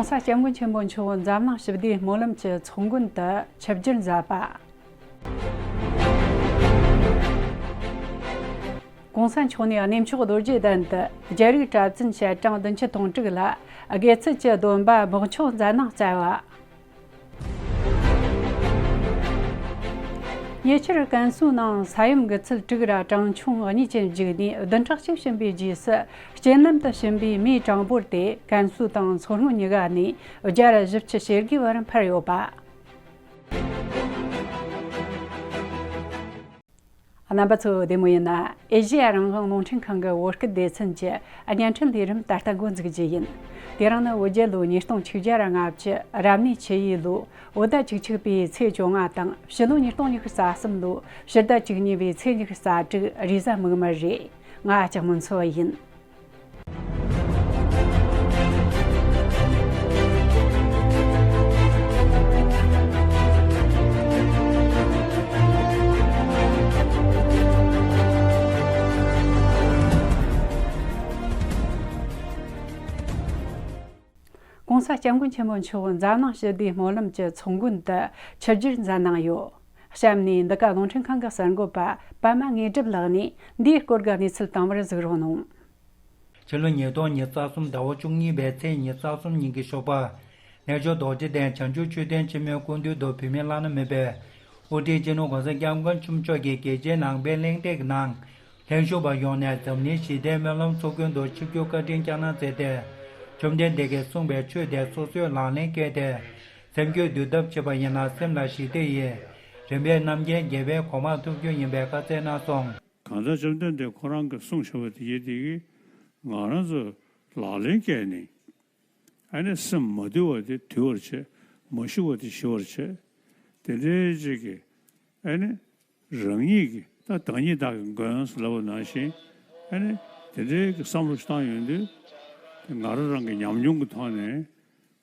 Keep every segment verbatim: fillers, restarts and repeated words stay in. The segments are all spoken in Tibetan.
༸གོང་ས་༸སྐྱབས་མགོན་ཆེན་པོ་མཆོག་འཛམ་གླིང་ཞི་བདེའི་སྨོན་ལམ་གྱི་ཚོགས་མགོན་དུ་ཆིབས་བསྒྱུར་མཛད་པ། ༸གོང་ས་མཆོག་ནས་གནས་མཆོག་རྡོ་རྗེ་གདན་དུ་རྒྱལ་རིགས་གྲྭ་བཙུན་ཞལ་གྲངས་བདུན་ཅུ་དོན་དྲུག་ལ་དགེ་ཚུལ་གྱི་སྡོམ་པ་འབོགས་ཆོག་མཛད་གནང་སྩལ་བ། ཉེ་ཆར་ཀན་སུའུ་ནང་ས་ཡོམ་གྱི་ཚད་དྲུག་ར་གྲངས་ཆུང་གཉིས་ཅན་བརྒྱུད་ནས་བདུན་ཕྲག་གཅིག་ཕྱིན་པའི་རྗེས་སུ། རྐྱེན་ལམ་དུ་ཕྱིན་པའི་མིའི་གྲངས་འབོར་དེ་ཀན་སུའུ་དང་མཚོ་སྔོན་གཉིས་ཀ་ནས་བརྒྱ་ར་བཞི་བཅུ་ཞེ་དགུའི་བར་འཕར་ཡོད་པ། རྣམ་པ་ཚོ་བདེ་མོ་ཡིན་ན། ཨེ་ཤེ་ཡ་རང་དབང་རླུང་འཕྲིན་ཁང་གི་བོད་སྐད་སྡེ་ཚན་གྱི་བརྙན་འཕྲིན་ལས་རིམ་ད་ལྟ་འགོ་འཛུགས་རྒྱུ་ཡིན། དེ་རིང་ནི་བོད་རྒྱལ་ལོ་ཉིས་སྟོང་ཆིག་བརྒྱ་ར་ལྔ་བཅུ་རབ་གནས་ཆུ་ཡོས་ལོ་བོད་ཟླ་བཅུ་གཅིག་པའི་ཚེས་བཅོ་ལྔ་དང་ཕྱི་ལོ་ཉིས་སྟོང་ཉི་ཤུ་རྩ་གསུམ་ལོ་ཕྱི་ཟླ་བཅུ་གཉིས་པའི་ཚེས་ཉི་ཤུ་རྩ་དྲུག་རེས་གཟའ་མིག་དམར་རེད། ང་ལྕགས་མོ་མཚོ་ཡིན། ༸གོང་ས་༸སྐྱབས་མགོན་ཆེན་པོ་མཆོག་འཛམ་གླིང་ཞི་བདེའི་སྨོན་ལམ་གྱི་ཚོགས་མགོན་དུ་ཆིབས་བསྒྱུར་མཛད་གནང་ཡོད། གཤམ་ནས་འདི་ག་རླུང་འཕྲིན་ཁང་གི་གསར་འགོད་པ་པདྨ་དངོས་གྲུབ་ལགས་ནས་འདིའི་སྐོར་གྱི་གནས་ཚུལ་དང་པོར་གཟིགས་རོགས་གནང་། ཕྱི་ལོ་ཉིས་སྟོང་ཉི་ཤུ་རྩ་གསུམ་ཟླ་བ་བཅུ་གཉིས་པའི་ཚེས་ཉི་ཤུ་རྩ་གསུམ་ཉིན་གྱི་ཞོགས་པ། གནས་མཆོག་རྡོ་རྗེ་གདན་བྱང་ཆུབ་མཆོད་རྟེན་ཆེན་མོའི་སྐུ་མདུན་དུ་བོད་མི་བླ་ན་མེད་པའི་དབུ་ཁྲིད་སྤྱི་ནོར་༸གོང་ས་༸སྐྱབས་མགོན་ཆེན་པོ་མཆོག་གིས་རྒྱལ་སྤྱིའི་ནང་པའི་གླེང་སྟེགས་ནང་ལྷན་ཞུགས་པ་ཡོངས་ནས་འཛམ་གླིང་ཞི་བདེའི་སྨོན་ལམ་ཚོགས་མགོན་དུ་ཆིབས་བསྒྱུར་བཀའ་དྲིན་བསྐྱངས་གནང་མཛད་དེ། བཅོམ་ལྡན་འདས་ཀྱིས་གསུངས་པའི་ཆོས་དེ་སོ་སོས་ལག་ལེན་བཀལ་ཏེ། སེམས་རྒྱུད་འདུལ་ཐབས་བྱེད་པ་ཡིན་ན་སེམས་ལ་ཞི་བདེ་ཡི་རིམ་པས་རྣམ་མཁྱེན་རྒྱལ་བའི་གོ་འཕང་ཐོབ་རྒྱུ་ཡིན་པའི་བཀའ་སྩལ་གནང་སོང་། གང་ལྟར་བཅོམ་ལྡན་འདས་ཁོ་རང་གིས་གསུངས་བཞག་པ་དེ་ཡིན་དེ་གིས་ང་རང་ཚོ་ལག་ལེན་བཀལ་ནས། ཨ་ནི་སེམས་མ་དུལ་བ་དེ་དུལ་བར་བྱེད། མ་ཞི་བ་དེ་ཞི་བར་བྱེད། དེ་འདྲའི་ཅིག་གི་ཨ་ནི་རང་ཉིད་ཀྱི་ད་བདག་ཉིད་བདག་གི་མགོན་ཟེར་ལབ་པ་ནང་བཞིན། ཨ་ནི་དེ་འདྲའི་གི་བསམ་བློ་ཞིག་བཏང་ཡོང་དུས། དེ་ང་རང་རང་གི་ཉམས་མྱོང་གི་ཐོག་ནས་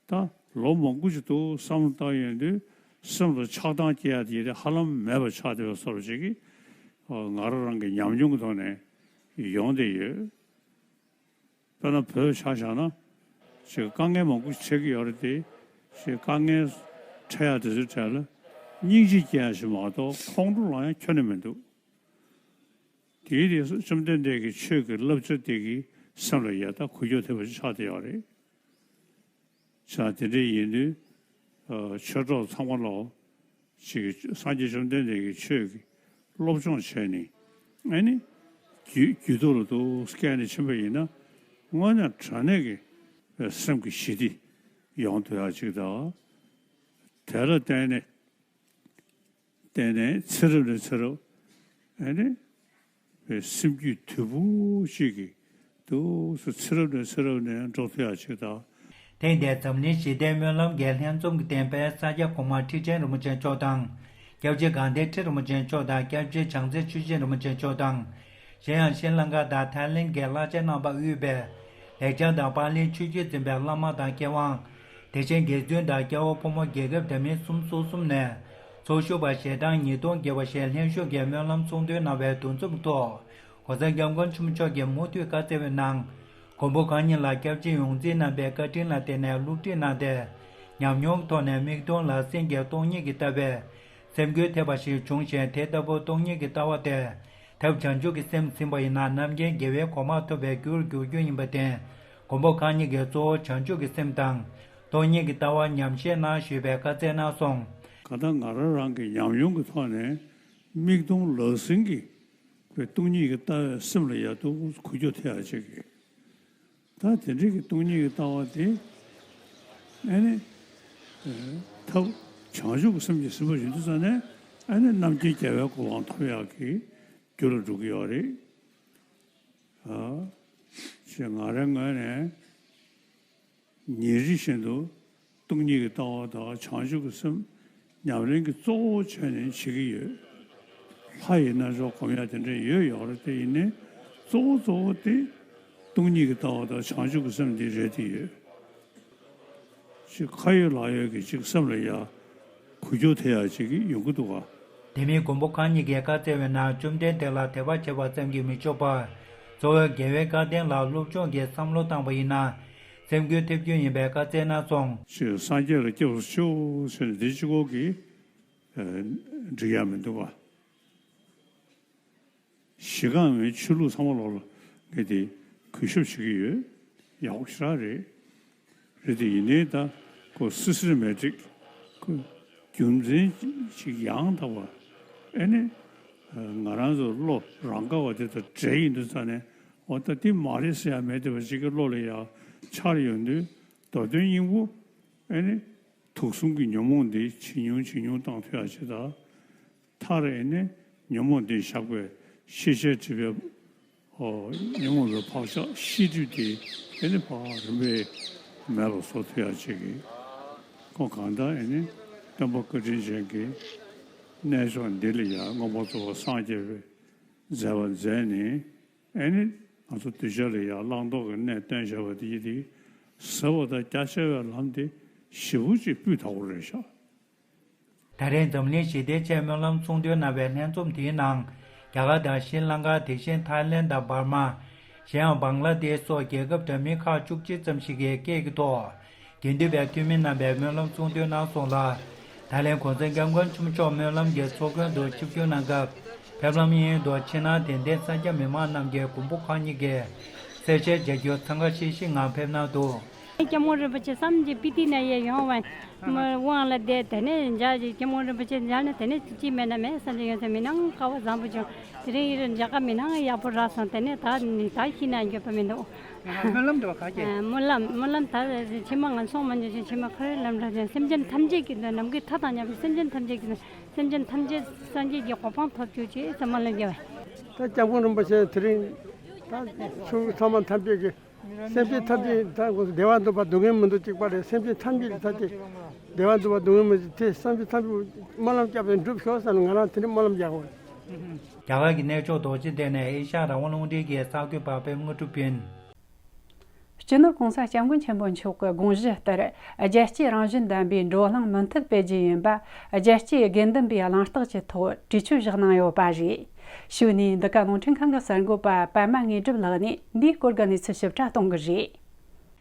ད་ལོ་མང་པོ་ཞིག་འདུག་བསམ་བློ་བཏང་ཡོང་དུས་སེམས་ལ་ཆགས་སྡང་སྐྱེ་ཡ་དེ་དེ་ཧ་ལམ་མེད་པ་ཆགས་བསྡད་པའི་བཟོ་འདྲ་ཅིག་གི་ང་རང་རང་གི་ཉམས་མྱོང་གི་ཐོག་ནས་ཡོང་བསྡད་ཡོད། དཔེར་ན་བོད་ཆ་བཞག་ན། ཅིག་དཀའ་ངལ་མང་པོ་ཞིག་འཕྲད་ཀྱི་ཡོད་རེད་དེ། ཞེས་དཀའ་ངལ་འཕྲད་ཡག་དེ་ཚོའི་གྲས་ལ་སྙིང་རྗེ་སྐྱེ་ཡག་ཞིག་མ་གཏོགས་ཁོང་ཁྲོ་ལངས་ཡག་ཁྱོན་ནས་མི་འདུག་དེའི་རྗེས་སུ་བཅོམ་ལྡན་འདས་ཀྱི་ཆོས་ཀྱི་བསླབ་བྱ་དེ་གིས་སེམས་ལ་ཡ་ད་འགུལ་སྐྱོད་ཐེབས་པ་ཞིག་ཆགས་བསྡད་ཡོད་རེད། ཆ་དེ་འདྲ་ཡིན་དུས། ཆོས་གྲོགས་ཚང་མ་ལོ། ཅིག་སངས་རྒྱས་བཅོམ་ལྡན་འདས་ཀྱི་ཆོས་ཀྱི་སློབ་སྦྱོང་བྱས་ནས། ཨ་ནི། རྒྱུད་རྒྱུད་ཐོག་ལ་འདུག་སྐྱེས་ནས་ཕྱིན་པ་ཡིན་ན། དངོས་གནས་དྲང་གནས་ཀྱི་སེམས་ཀྱི་ཞི་བདེ་ཡོང་ཐུབ་ཡག་ཅིག་དང་། དེ་ལ་བརྟེན་ནས། བརྟེན་ནས་ཚེ་རབས་ནས་ཚེ་རབས། ཨ་ནི། པའི་སེམས་རྒྱུད་དུལ་པོ་ཅིག་གིས་འདུག་སེ་ཚེ་རབས་ནས་ཚེ་རབས་ནས་འགྲོ་ཐུབ་ཡག་ཅིག་དང་། ཐེངས་འདིའི་འཛམ་གླིང་ཞི་བདེའི་སྨོན་ལམ་གྱི་ལྷན་འཛོམས་ཀྱི་སྟེང་དཔལ་ས་སྐྱ་གོང་མ་ཁྲི་ཆེན་རིན་པོ་ཆེ་མཆོག་དང་། སྐྱབས་རྗེ་དགའ་ལྡན་ཁྲི་རིན་པོ་ཆེ་མཆོག་དང་། སྐྱབས་རྗེ་བྱང་རྩེ་ཆོས་རྗེ་རིན་པོ་ཆེ་མཆོག་དང་། གཞན་ཡང་ཤྲི་ལང་ཀ་དང་ཐའི་ལེན་གྱི་བླ་ཆེན་རྣམ་པ་དབུས་པའི་ལེགས་བྱང་དང་དཔལ་ལྡན་ཆོས་བརྒྱུད་འཛིན་པའི་བླ་མ་དང་མཁས་དབང་། དེ་བཞིན་དགེ་བཙུན་དང་སྐྱ་བོ་ཕོ་མོ་རྒྱལ་ཁབ་འདྲ་མིན་གསུམ་སོ་གསུམ་ནས་ཚོགས་ཞུགས་པ་ཞལ་གྲངས་ཉིས་སྟོང་བརྒལ་བ་ཞིག་ལྷན་ཞུགས་ཀྱིས་སྨོན་ལམ་ཚོགས་འདུར་གནང་བའི་འདུ་འཛོམས་ཐོག ༸གོང་ས་༸སྐྱབས་མགོན་ཆེན་པོ་མཆོག་གིས་མུ་མཐུད་བཀའ་སྩལ་བའི་ནང་། མགོན་པོ་གང་ཉིད་ལ་སྐྱབས་རྗེ་ཡོངས་འཛིན་རྣམ་པའི་བཀའ་དྲིན་ལ་བརྟེན་ནས་སློབ་ཁྲིད་གནང་སྟེ། ཉམས་མྱོང་གི་ཐོག་ནས་མིག་མཐོང་ལག་ཟིན་གྱི་སྟོང་ཉིད་ཀྱི་ལྟ་བས་སེམས་འགུལ་ཐེབས་པ་ཞིག་བྱུང་ཞིང་། དེ་ལྟ་བུ་སྟོང་ཉིད་ཀྱི་ལྟ་བ་དེ། ཐབས་བྱང་ཆུབ་ཀྱི་སེམས་ཟིན་པ་ཡིན་ན་རྣམ་མཁྱེན་དགེ་བའི་གོ་འཕང་ཐོབ་པའི་རྒྱུར་འགྱུར་རྒྱུ་ཡིན་པར་བརྟེན། མགོན་པོ་གང་ཉིད་ཀྱིས་གཙོ་བོ་བྱང་ཆུབ་ཀྱི་སེམས་དང་། སྟོང་ཉིད་ཀྱི་ལྟ་བ་ཉམས་བཞེས་གནང་ཞུས་པའི་བཀའ་སྩལ་གནང་སོང་། གང་ལྟར་ང་རང་རང་གི་ཉམས་མྱོང་གི་ཐོག་ནས་མིག་མཐོང་ལག་ཟིན་གྱི་སྟོང་ཉིད་ཀྱི་ལྟ་བས་སེམས་ལ་ཡ་ཏོག་འགུལ་སྐྱོད་ཐེབས་ཡག་ཅིག་གི། ད་དེ་འདྲའི་གི་སྟོང་ཉིད་ཀྱི་ལྟ་བ་དེ། ཨ་ནི། ཐབས་བྱང་ཆུབ་ཀྱི་སེམས་ཀྱིས་ཟིན་པ་ཡིན་དུས་ཙང་ནས་ཨ་ནི་རྣམ་མཁྱེན་རྒྱལ་བའི་གོ་འཕང་ཐོབ་ཡག་གི་རྒྱུ་ལ་འགྲོ་གི་ཡོད་རེད། ཨ། ཞེས་ང་རའི་ངོས་ནས་ཉིན་རེ་བཞིན་དུ་སྟོང་ཉིད་ཀྱི་ལྟ་བ་དང་བྱང་ཆུབ་ཀྱི་སེམས་ཉམས་ལེན་གྱི་གཙོ་བོ་བྱས་ནས་བྱེད་ཀྱི་ཡོད། ལྷ་ཡི་རྣལ་འབྱོར་སྒོམ་ཡག་དེ་འདྲ་ཡོད་ཡོད་རེད་དེ་ཡིན་ནའི་གཙོ་བོ་གཙོ་བོ་དེ་སྟོང་ཉིད་ཀྱི་ལྟ་བ་དང་བྱང་ཆུབ་ཀྱི་སེམས་འདི་རེད་དེ་ཡོད། ཅིག་ཁ་ཡོད་ལག་ཡོད་ཀྱི་ཅིག་སེམས་ལ་ཡ་འགུལ་སྐྱོད་ཐེབས་ཡག་ཅིག་ཡོང་གི་འདུག་ག། དེ་མིན་མགོན་པོ་གང་ཉིད་ཀྱིས་བཀའ་སྩལ་བའི་ནང་བཅོམ་ལྡན་འདས་ལ་དད་པ་བྱེད་པ་ཙམ་གྱིས་མི་ཆོག་པར། གཙོ་བོའི་དགེ་བའི་བཀའ་དྲིན་ལ་སློབ་སྦྱོང་གི་བསམ་བློ་བཏང་བ་ཡིན་ན། སེམས་འགུལ་ཐེབས་རྒྱུ་ཡིན་པའི་བཀའ་སྩལ་གནང་སོང་། ཅེས་སངས་རྒྱས་ལ་སྐྱབས་སུ་མཆིའོ་ཟེར་ནས་འདི་གཅིག་པོ་གིས་འགྲིག་ཡ་མི་འདུག་བ། གཞི་རྐང་བའི་ཆོས་ལུགས་ཚང་མ་ལོག་ལ་ངས་དེ་གུས་ཞབས་བྱེད་ཀྱི་ཡོད། ཡག་པོ་ཞེ་དྲག་རེད། རེད་དེ་ཡིན་ནའི་ད་ཁོ་སི་སི་ཊེ་མེ་ཊིག་ཁོ་རྒྱུ་མཚན་ཅིག་ཡང་དག་པ་ཨེ་ནི་ང་རང་ཚོ་བློ་རང་ག་བ་དེ་དང་འབྲེལ་ཡིན་དུས་ཙ་ནས་འོ་ད་དེ་མ་རེད་ཟེར་ཡ་མེད་དེ་བ་ཅིག་གི་བློ་ལ་ཡ་འཆར་ཡོང་དུས་མདོ་དོན་སྙིང་པོ་ཨེ་ནི་དུག་གསུམ་གྱི་ཉོན་མོངས་འདི་ཇེ་ཉུང་ཇེ་ཉུང་བཏང་ཐུབ་ཡ་ཅིག་དང་། མཐར་ཨེ་ནི་ཉོན་མོངས་འདི་བཞག་པའི་ཤེས་བྱའི་སྒྲིབ་པའི་ཨོ་ཉོན་མོངས་པའི་བག་ཆགས་ཤེས་སྒྲིབ་དེ་ཨེ་ནི་ཕར་རིམ་པས་མེད་པར་བཟོ་ཐུབ་ཡ་ཅིག་གི་ཁོ་གང་ལྟར་ཨེ་ནི་སྟོན་པ་བཀའ་དྲིན་ཅན་གྱི་གནས་མཆོག་འདི་ལ་ཡང་མངོན་པར་རྫོགས་པར་སངས་རྒྱས་པའི་མཛད་པ་མཛད་ནས་ཨེ་ནི་ང་ཚོ་གདུལ་བྱ་ལ་ཡང་བླང་དོར་གྱི་གནས་སྟོན་བྱ་བ་དེ་ཡི་དེ་ཟབ་པ་དང་རྒྱ་ཆེ་བའི་ལམ་དེ་ཞེ་པོ་ཅིག་སྤུས་དག་པོ་རེད་ཤག། ད་རེས་འཛམ་གླིང་ཞི་བདེའི་ཆེད་སྨོན་ལམ་གསུང་འདོན་གནང་བའི་ལྷན་འཛོམས་དེའི་ནང་རྒྱ་གར་དང་ཤྲི་ལང་ཀ། དེ་བཞིན་ཐའི་ལེན་དང་འབར་མ། གཞན་ཡང་བང་ལ་དེཤ་སོགས་རྒྱལ་ཁབ་འདྲ་མིན་ཁག་བཅུ་གཅིག་ཙམ་ཞིག་གི་སྐད་ཀྱི་ཐོག་དགེ་འདུན་པའི་འཐུས་མི་རྣམ་པས་སྨོན་ལམ་གསུང་འདོན་གནང་སོང་ལ། ད་ལན་གོང་ས་སྐྱབས་མགོན་ཆེན་པོ་མཆོག་སྨོན་ལམ་གྱི་ཚོགས་མགོན་དུ་ཆིབས་བསྒྱུར་གནང་སྐབས་ཕེབས་ལམ་དབྱིན་ཡུལ་དུ་ཕྱི་ནང་དད་ལྡན་སངས་རྒྱས་མི་མང་རྣམས་ཀྱིས་མགོན་པོ་གང་ཉིད་ཀྱི་གསལ་བཤད་བྱ་རྒྱུ་འཚང་ཁ་ཤིག་ཤིག་ངང་ཕེབས་གནང་འདུག། སྐྱབས་མགོན་རིན་པོ་ཆེ་བསམ་གྱིས་པི་ཏི་ནས་ཡར་ཡོང་བ། དབང་ལ་བསྡད། དེ་ནས་མཇལ་ཅིག་སྐྱབས་མགོན་རིན་པོ་ཆེ་མཇལ་ནས་དེ་ནས་ཅི་མེད་ན་མེད་བསམ་གྱི་ཡོད་ཚད་མི་སྣང་དཀའ་བ་བཟང་པོ་བྱུང་། དེ་རིང་ཡིན་མཇལ་ཁ་མི་སྣང་ཡག་པོ་རག་སོང་། དེ་ནས་ད་ནི་ད་ཤི་ན་འགྱོད་པ་མི་འདུག། སྨོན་ལམ་འདྲ་བ་ག་གེ། སྨོན་ལམ་སྨོན་ལམ་ད་ཕྱི་མ་ང་ཚོ་མ་འཇོག་ཅིག་ཕྱི་མ་ཁ་རེ་ལམ་འགྲོ་ཅན་སེམས་ཅན་ཐམས་ཅད་ཀྱི་ནམ་མཁའི་མཐའ་དང་མཉམ་པའི་སེམས་ཅན་ཐམས་ཅད་ཀྱི་སེམས་ཅན་ཐམས་ཅད་སངས་རྒྱས་ཀྱི་གོ་འཕང་ཐོབ་གྱུར་ཅིག་ཟེར་སྨོན་ལམ་རྒྱབ། ད་སྐྱབས་མགོན་རིན་པོ་ཆེ་དེ་རིང་ད་ཆོས་ཚང་མ་ཐམས་ཅད་ཀྱི། སེམས་ཅན་ཐམས་ཅད་ད་བདེ་བ་འདོད་པ་སྡུག་བསྔལ་མི་འདོད་གཅིག་པ་རེད། སེམས་ཅན་ཐམས་ཅད་ད་ཅིག་བདེ་བ་འདོད་པ་སྡུག་བསྔལ་མི་འདོད་དེ་སེམས་ཅན་ཐམས་ཅད་སྨོན་ལམ་བརྒྱབ་པས་འགྲུབ་ཤོག་ཟེར་ནས་ང་རང་དེ་འདྲ་སྨོན་ལམ་རྒྱག་དགོས། རྒྱ་གར་གྱི་གནས་མཆོག་རྡོ་རྗེ་གདན་ནས་ཨེ་ཤ་ཡ་རང་དབང་རླུང་འཕྲིན་གྱི་གསར་འགོད་པ་པད་མ་དངོས་གྲུབ་ཡིན། སྤྱི་ནོར་༸གོང་ས་༸སྐྱབས་མགོན་ཆེན་པོ་མཆོག་གི་དགོངས་གཞི་ལྟར་རྒྱལ་གཅེས་རང་བཞིན་ལྡན་པའི་འགྲོ་ལམ་མུ་མཐུད་སྤེལ་རྒྱུ་ཡིན་པ་རྒྱལ་གཅེས་དགེ་འདུན་པའི་གླེང་སྟེགས་ཀྱི་ཐོག་གྲོས་ཆོད་བཞག་གནང་ཡོད་པ་རེད། ཕྱི་ནས་འདི་ག་རླུང་འཕྲིན་ཁང་གི་གསར་འགོད་པ་པད་མ་དངོས་གྲུབ་ལགས་ནས་འདིའི་སྐོར་གྱི་གནས་ཚུལ་ཞིབ་ཕྲ་གཏོང་གི་རེད།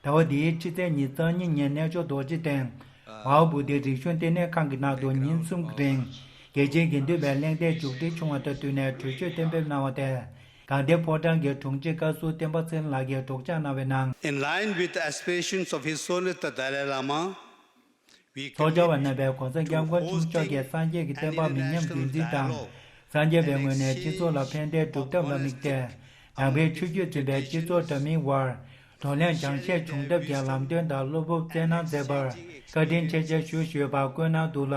ཟླ་བ་འདིའི་ཕྱི་ཚེས་ཉི་ཤུ་རྩ་གཉིས་ཉིན་གནས་མཆོག་རྡོ་རྗེ་གདན་མ་ཧཱ་བོ་དྷི་རིག་གཞུང་བསྟི་གནས་ཁང་གི་ནང་དུ་ཉིན་གསུམ་གྱི་རིང་རྒྱལ་སྤྱིའི་དགེ་འདུན་པའི་གླེང་སྟེགས་མཇུག་སྒྲིལ་བྱུང་བ་དང་བསྟུན་ནས་གྲོས་ཆོད་གཏན་འབེབས་གནང་བ་དེ་དགའ་ལྡན་ཕོ་བྲང་གི་དྲུང་ཆེ་བཀའ་ཟུར་བསྟན་པ་ཚེ་རིང་ལགས་ཀྱིས་སྒྲོག་སྦྱང་གནང་བའི་ནང་། In line with the aspirations of His Holiness the Dalai Lama, we ཚོགས་བཅར་བ་རྣམ་པས་གོང་ས་སྐྱབས་མགོན་ཆེན་པོ་མཆོག་གིས་སངས་རྒྱས་ཀྱི་བསྟན་པ་མི་ཉམས་རྒྱུན་འཛིན་དང་། སངས་རྒྱས་པའི་ངོས་ནས་སྤྱི་ཚོགས་ལ་ཕན་བདེའི་སྒྲུབ་ཐབས་ལ་དམིགས་ཏེ། ནང་པའི་ཆོས་བརྒྱུད་འཛིན་པའི་སྤྱི་ཚོགས་འདྲ་མིན་དབར་བགྲོ་གླེང་སྦྱང་བཤད་བྱུང་ཐབས་ཀྱི་ལམ་སྟོན་དང་བློ་སྤོབས་བསྩལ་གནང་མཛད་པར་བཀའ་དྲིན་ཆེ་ཆེ་ཞུ་ཞུས་པ་བཀོད་གནང་འདུག་ལ།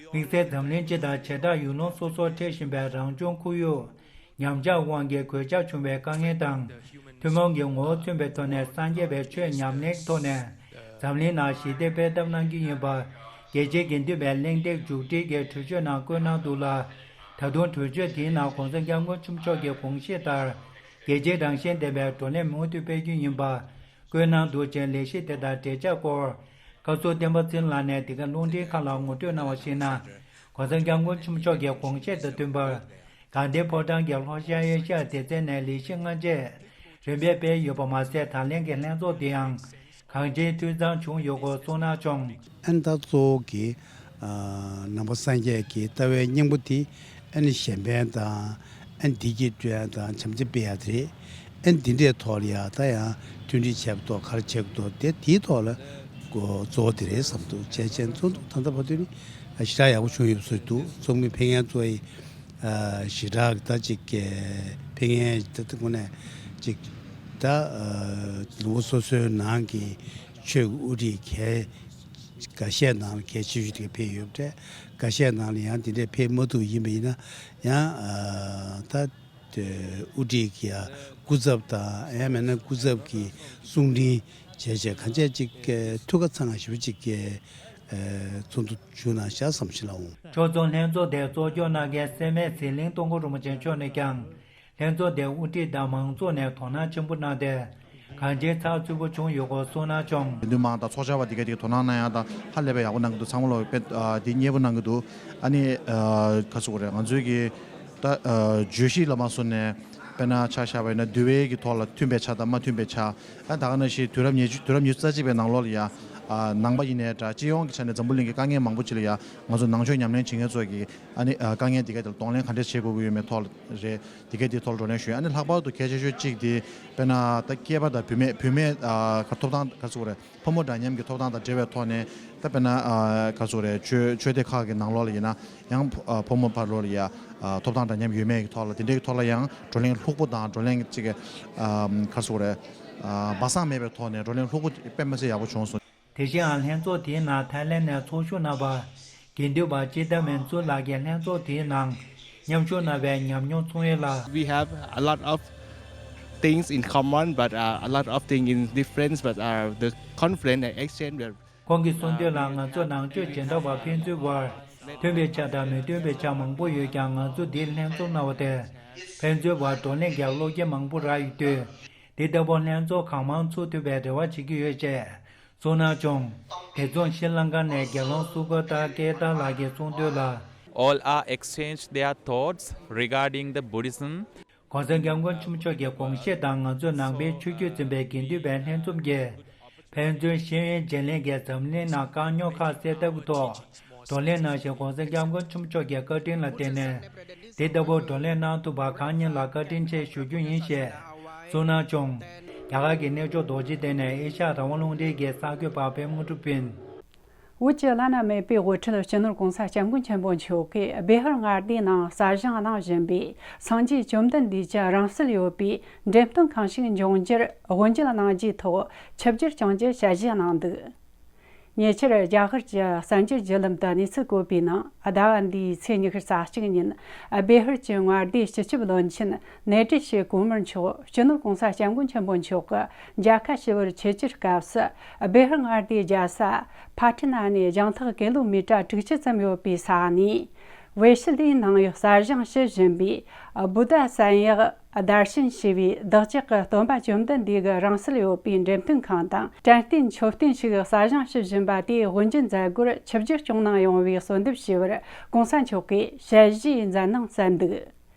དམིགས་བསལ་འཛམ་གླིང་སྤྱི་དང་བྱེ་བྲག་ཡུལ་ལུང་སོ་སོར་འཕྲད་བཞིན་པའི་རང་བྱུང་ཁོར་ཡུག་ཉམས་ཆག་དབང་གིས་གོད་ཆག་བྱུང་བའི་དཀའ་ངལ་དང་། ཐུན་མོང་གི་ངོ་བོ་མཚོན་པའི་ཐོག་ནས་སངས་རྒྱས་པའི་ཆོས་ཉམས་ལེན་གྱི་ཐོག་ནས་འཛམ་གླིང་ནང་ཞི་བདེ་སྤེལ་ཐབས་གནང་རྒྱུ་ཡིན་པ། རྒྱལ་སྤྱིའི་དགེ་འདུན་པའི་གླེང་སྟེགས་མཇུག་སྒྲིལ་གྱི་གྲོས་ཆོད་ནང་བཀོད་གནང་འདུག་ལ། ད་དུང་གྲོས་ཆོད་དེའི་ནང་གོང་ས་སྐྱབས་མགོན་ཆེན་པོ་མཆོག་གི་དགོངས་གཞི་ལྟར། རྒྱལ་སྤྱིའི་རང་བཞིན་ལྡན་པའི་བགྲོ་གླེང་མུ་མཐུད་སྤེལ་རྒྱུ་ཡིན་པ། བཀོད་གནང་འདུག་ཅིང་ལས་གཞི་དེ་དང་འབྲེལ་ཆགས་སྐོར། བཀའ་ཟུར་བསྟན་པ་ཚེ་རིང་ལགས་ནས་འདི་ག་རླུང་འཕྲིན་ཁང་ལ་ངོ་སྤྲོད་གནང་བར་གཞིགས་ན། གོང་ས་སྐྱབས་མགོན་ཆེན་པོ་མཆོག་གི་དགོངས་བཞེད་དང་མཐུན་པར། དགའ་ལྡན་ཕོ་བྲང་གི་ལྷོ་ཤར་ཨེ་ཤ་ཡ་སྡེ་ཚན་ནས་ལས་གཞི་སྔ་རྗེས་རིམ་པས་སྤེལ་ཡོད་པ་མ་ཟད། ད་ལན་གྱི་ལྷན་ཚོགས་འདི་ཡང་གང་ཅིའི་འཐུས་ཚང་བྱུང་ཡོད་སྐོར་གསུངས་གནང་བྱུང་། ཨན་ད་གཙོ་བོ་གི་ནང་པ་སངས་རྒྱས་ཀྱི་ལྟ་བའི་སྙིང་པོ་དེ་ཨན་གཞན་ཕན་དང་ཨན་བདེ་སྐྱིད་སྤྲོད་ཡ་དང་བྱམས་བརྩེ་སྤེལ་ཡ་དེ་རེད། ཨན་འདི་འདྲའི་ཐོག་ལ་ཡ་ད་ཡང་མཐུན་སྒྲིལ་བྱས་པ་ཐོག་ག་རེ་བྱེད་དགོས་དེ་དེའི་ཐོག་ལ་གཙོ་བོ་དེ་རེད་བསམ་འདུག་བྱས་ཙང་ཚོགས་འདུ་ད་ལྟ་བར་དུ་ནི་ཞེ་དྲག་ཡག་པོ་བྱུང་ཡོད་བཟོ་འདུག་ཚོགས་མི་ཕེབས་མཁན་ཚོ་ཡི་ཞེ་དྲག་ད་ཅིག་ཕེབས་མཁན་ད་ལྟ་དངོས་གནས་ཅིག་ད་ལུང་པ་སོ་སོའི་ནང་གི་ཆོས་ཀྱི་དབུ་ཁྲིད་གལ་འགའ་ཤས་ནང་གལ་ཆེ་ཤོས་དེ་ག་ཕེབས་ཡོད་པ་འདྲ། འགའ་ཤས་ནང་ལ་ཡང་དེ་འདྲས་ཕེབས་མ་ཐུབ་ཡིན་པ་ཡིན་ན་ཡང་ད་དབུ་ཁྲིད་ཀྱི་སྐུ་ཚབ་དང་ཡང་མིན་ན་སྐུ་ཚབ་ཀྱི་གསུང་འཕྲིན་བྱས་བྱས་གང་བྱས་ཅིག་ཐུགས་ཁ་ཚང་ཞིབ་ཅིག་ཚོགས་འདུ་བྱུང་ན་ཤག་བསམ་ཞིག་ལ་འོང་། ཕྱོགས་མཚུངས་ལྷན་ཚོགས་དེ་གཙོ་སྐྱོང་གནང་མཁན་སེར་སྨད་ཟི་ལིང་སྟོང་སྐོར་རིན་པོ་ཆེ་མཆོག་ནས་ཀྱང་། ལྷན་ཚོགས་དེ་དབུ་ཁྲིད་དང་མང་ཚོགས་ནས་དོ་སྣང་ཆེན་པོ་གནང་སྟེ། གང་ཅིའི་ཚགས་ཚུད་པོ་བྱུང་ཡོད་སྐོར་གསུངས་གནང་བྱུང་། དགེ་འདུན་མང་དང་ཚོགས་བཅར་བ་དེ་ག་དེ་ག་དོ་སྣང་གནང་ཡག་དང་ཧ་ལས་པའི་ཡག་པོ་གནང་གི་འདུག་ཚང་མ་ལོ་དཔེ་ཨ་དེ་མཉེས་པོ་གནང་གི་འདུག་ཨ་ནི་ཨ་ག་ཟེར་དགོས་རེད། ང་ཚོའི་གི་ད་ཨ་བརྗོད་གཞི་ལ་མ་སོང་ནས་ དཔེར་ན་ཆ་བཞག་པ་ཡིན་ན་འདུལ་བའི་གི་ཐོག་ལ་མཐུན་པའི་ཆ་དང་མ་མཐུན་པའི་ཆ། ཨ་ད་ག་ནང་བཞིན་དུས་རབས་ཉི་ཤུ་དུས་རབས་ཉི་ཤུ་རྩ་གཅིག་པའི་ནང་ལོགས་ལ་ཡ། ཨ་ནང་པ་ཡིན་ནའི་འདྲ་སྤྱི་ཡོངས་ཀྱི་ཆ་ནས་འཛམ་བུ་གླིང་གི་དཀའ་ངལ་མང་པོ་ཅིག་ལ་ཡ་ང་ཚོ་ནང་ཆོས་ཉམས་ལེན་བྱེད་མཁན་ཚོ་གི་ཨ་ནི་ཨ་དཀའ་ངལ་འདི་ག་དེ་ལ་གདོང་ལེན་ག་འདྲས་བྱེད་དགོས་ཀྱི་ཡོད་མེད་ཐོག་ལ་རེད། འདི་ག་དེའི་ཐོག་ལ་བགྲོ་གླེང་ཞུས། ཨ་ནི་ལྷག་པར་དུ་གལ་ཆེ་ཤོས་གཅིག་དེ་དཔེར་ན་ད་སྐྱེས་པ་དང་བུད་མེད་བུད་མེད་ཨ་ག་ཐོབ་ཐང་ག་ཚོད་རེད། ཕོ་མོ་འདྲ་མཉམ་གྱི་ཐོབ་ཐང་དང་འབྲེལ་བའི་ཐོག་ནས་ད་དཔེར་ན་ཨ་ག་ཚོད་རེད། ཆོས་ཆོས་སྡེ་ཁག་གི་ནང་ལོགས་ལ་ཡིན་ན་ཡང་ཕོ་ཨ་ཕོ་མོ་བར་ལོགས་ལ་ཡ་ཨ་ཐོབ་ཐང་འདྲ་མཉམ་ཡོད་མེད་ཀྱི་ཐོག་ལ་དེ་འདྲའི་ཐོག་ལ་ཡང་བགྲོ་གླེང་ལྷུག་པོ་དང་བགྲོ་གླེང་གཅིག་གི་ཨ་ག་ཚོད་རེད། ཨ་སྦ་གསང་མེད་པའི་ཐོག་ནས་བགྲོ་གླེང་ལྷུག་པོ་དཔེ་མི་སྲིད་ཡག་པོ་བྱུང་སོང་། དེ་བཞིན་ཡང་ལྷན་ཚོགས་དེའི་ནང་ཐའི་ལེན་ནས་ཚོགས་ཞུགས་གནང་བ། དགེ་འདུན་པ་ཅི་ཏཱ་མན་ཙུ་ལགས་ཀྱིས་ལྷན་ཚོགས་དེའི་ནང་མཉམ་ཞུགས་གནང་བའི་ཉམས་མྱོང་གསུང་ཡོད་ལ། We have a lot of things in common, but uh, a lot of things in difference, but uh, the conflict and exchange were ཁོང་གིས་གསུངས་དོན་ལ། ང་ཚོ་ནང་ཆོས་སྦྱིན་བདག་པ་ཕན་ཚུན་བར་མཐུན་པའི་ཆ་དང་མི་མཐུན་པའི་ཆ་མང་པོ་ཡོད་ཀྱང་། ང་ཚོ་འདིར་ལྷན་འཛོམས་གནང་བ་དེ་ཕན་ཚུན་བར་བགྲོ་གླེང་གི་བློ་སྐྱེད་མང་པོ་རག་ཡོད་དུས། འདི་ལྟ་བུ་ལྷན་ཚོགས་གང་མང་ཚུགས་ཐུབ་པའི་རེ་བ་བྱེད་ཀྱི་ཡོད་ཅེས་གསུངས་གནང་བྱུང་། དེ་མཚུངས་ཤྲི་ལང་ཀ་ནས་རྒྱལ་ཡོངས་སུ་ཀོ་ཏ་ཀེ་ཏ་ལགས་ཀྱིས་གསུངས་དོན་ལ། All are exchanged their thoughts regarding the Buddhism. ༸གོང་ས་༸སྐྱབས་མགོན་ཆེན་པོ་མཆོག་གི་དགོངས་བཞེད་དང་ང་ཚོའི་ནང་པའི་ཆོས་བརྒྱུད་འཛིན་པའི་དགེ་འདུན་པའི་ལྷན་འཛོམས་ཀྱིས་ཕན་ཚུན་ཤེས་ཡོན་བརྗེ་ལེན་གྱིས་འཛམ་གླིང་ནང་དཀའ་རྙོག་ཁ་གསལ་ལྟ་བུའི་ཐོག་བགྲོ་གླེང་གནང་ཞིང་། ༸གོང་ས་༸སྐྱབས་མགོན་ཆེན་པོ་མཆོག་གི་བཀའ་དྲིན་ལ་བརྟེན་ནས་དེ་ལྟ་བུ་བགྲོ་གླེང་གནང་ཐུབ་པར་གང་ཉིད་ལ་བཀའ་དྲིན་ཆེ་ཞུ་རྒྱུ་ཡིན་ཞེས་གསུངས་གནང་བྱུང་། རྒྱ་གར་གྱི་གནས་མཆོག་རྡོ་རྗེ་གདན་ནས་ཨེ་ཤ་ཡ་རང་དབང་རླུང་འཕྲིན་གྱི་གསར་འགོད་པ་པད་མ་གྲུབ་ཡིན། བོད་ཀྱི་བླ་ན་མེད་པའི་དབུ་ཁྲིད་སྤྱི་ནོར་༸གོང་ས་༸སྐྱབས་མགོན་ཆེན་པོ་མཆོག་གིས་སྦས་ཡུལ་མངའ་སྡེའི་ནང་གསར་བཞེངས་གནང་བཞིན་པའི་སངས་རྒྱས་བཅོམ་ལྡན་འདས་ཀྱི་རང་གསལ་ཡོད་པའི་འགྲེམས་སྟོན་ཁང་ཞིག་འབྱུང་རྒྱུར་དབུ་འབྱེད་གནང་རྒྱུའི་ཐོག་ཆིབས་བསྒྱུར་བསྐྱངས་རྒྱུའི་ཞལ་བཞེས་གནང་འདུག་ཉེ་ཆར་རྒྱ་གར་གྱི་གསར་འགྱུར་བརྒྱུད་ལམ་དུ་གནས་ཚུལ་བཀོད་པའི་ནང་། ཟླ་བ་འདིའི་ཚེས་ཉི་ཤུ་རྩ་གཅིག་ཉིན་སྦས་ཡུལ་གྱི་མངའ་སྡེའི་སྤྱི་ཁྱབ་བློན་ཆེན་ནེ་ཏྲི་ཤི་ཀུ་མར་མཆོག་སྤྱི་ནོར་༸གོང་ས་༸སྐྱབས་མགོན་ཆེན་པོ་མཆོག་གི་མཇལ་ཁ་ཞུ་བར་ཆིབས་བསྒྱུར་སྐབས་སུ། སྦས་ཡུལ་མངའ་སྡེའི་རྒྱལ་ས་ཕ་ཏི་ན་ནས་རྒྱང་ཐག་ཀི་ལོ་མི་ཊར་དྲུག་ཅུ་ཙམ་ཡོད་པའི་ས་ནས། བེ་ཤི་ལིའི་ནང་གསར་བཞེངས་ཞུ་བཞིན་པའི་བུདྡྷ་གསན་ཡག་དར་ཤན་ཞེས་པའི་བདག་ཅག་གི་སྟོན་པ་བཅོམ་ལྡན་འདས་ཀྱི་རང་གསལ་ཡོད་པའི་འགྲེམས་སྟོན་ཁང་དང་། དྲན་རྟེན་མཆོད་རྟེན་ཞིག་གསར་བཞེངས་ཞུ་བཞིན་པ་དེའི་དབུ་འབྱེད་མཛད་སྒོར་ཆིབས་བསྒྱུར་སྐྱོང་གནང་ཡོང་བའི་གསོལ་འདེབས་ཞུ་བར་༸གོང་ས་མཆོག་གིས་ཞལ་བཞེས་མཛད་གནང་མཛད་འདུག་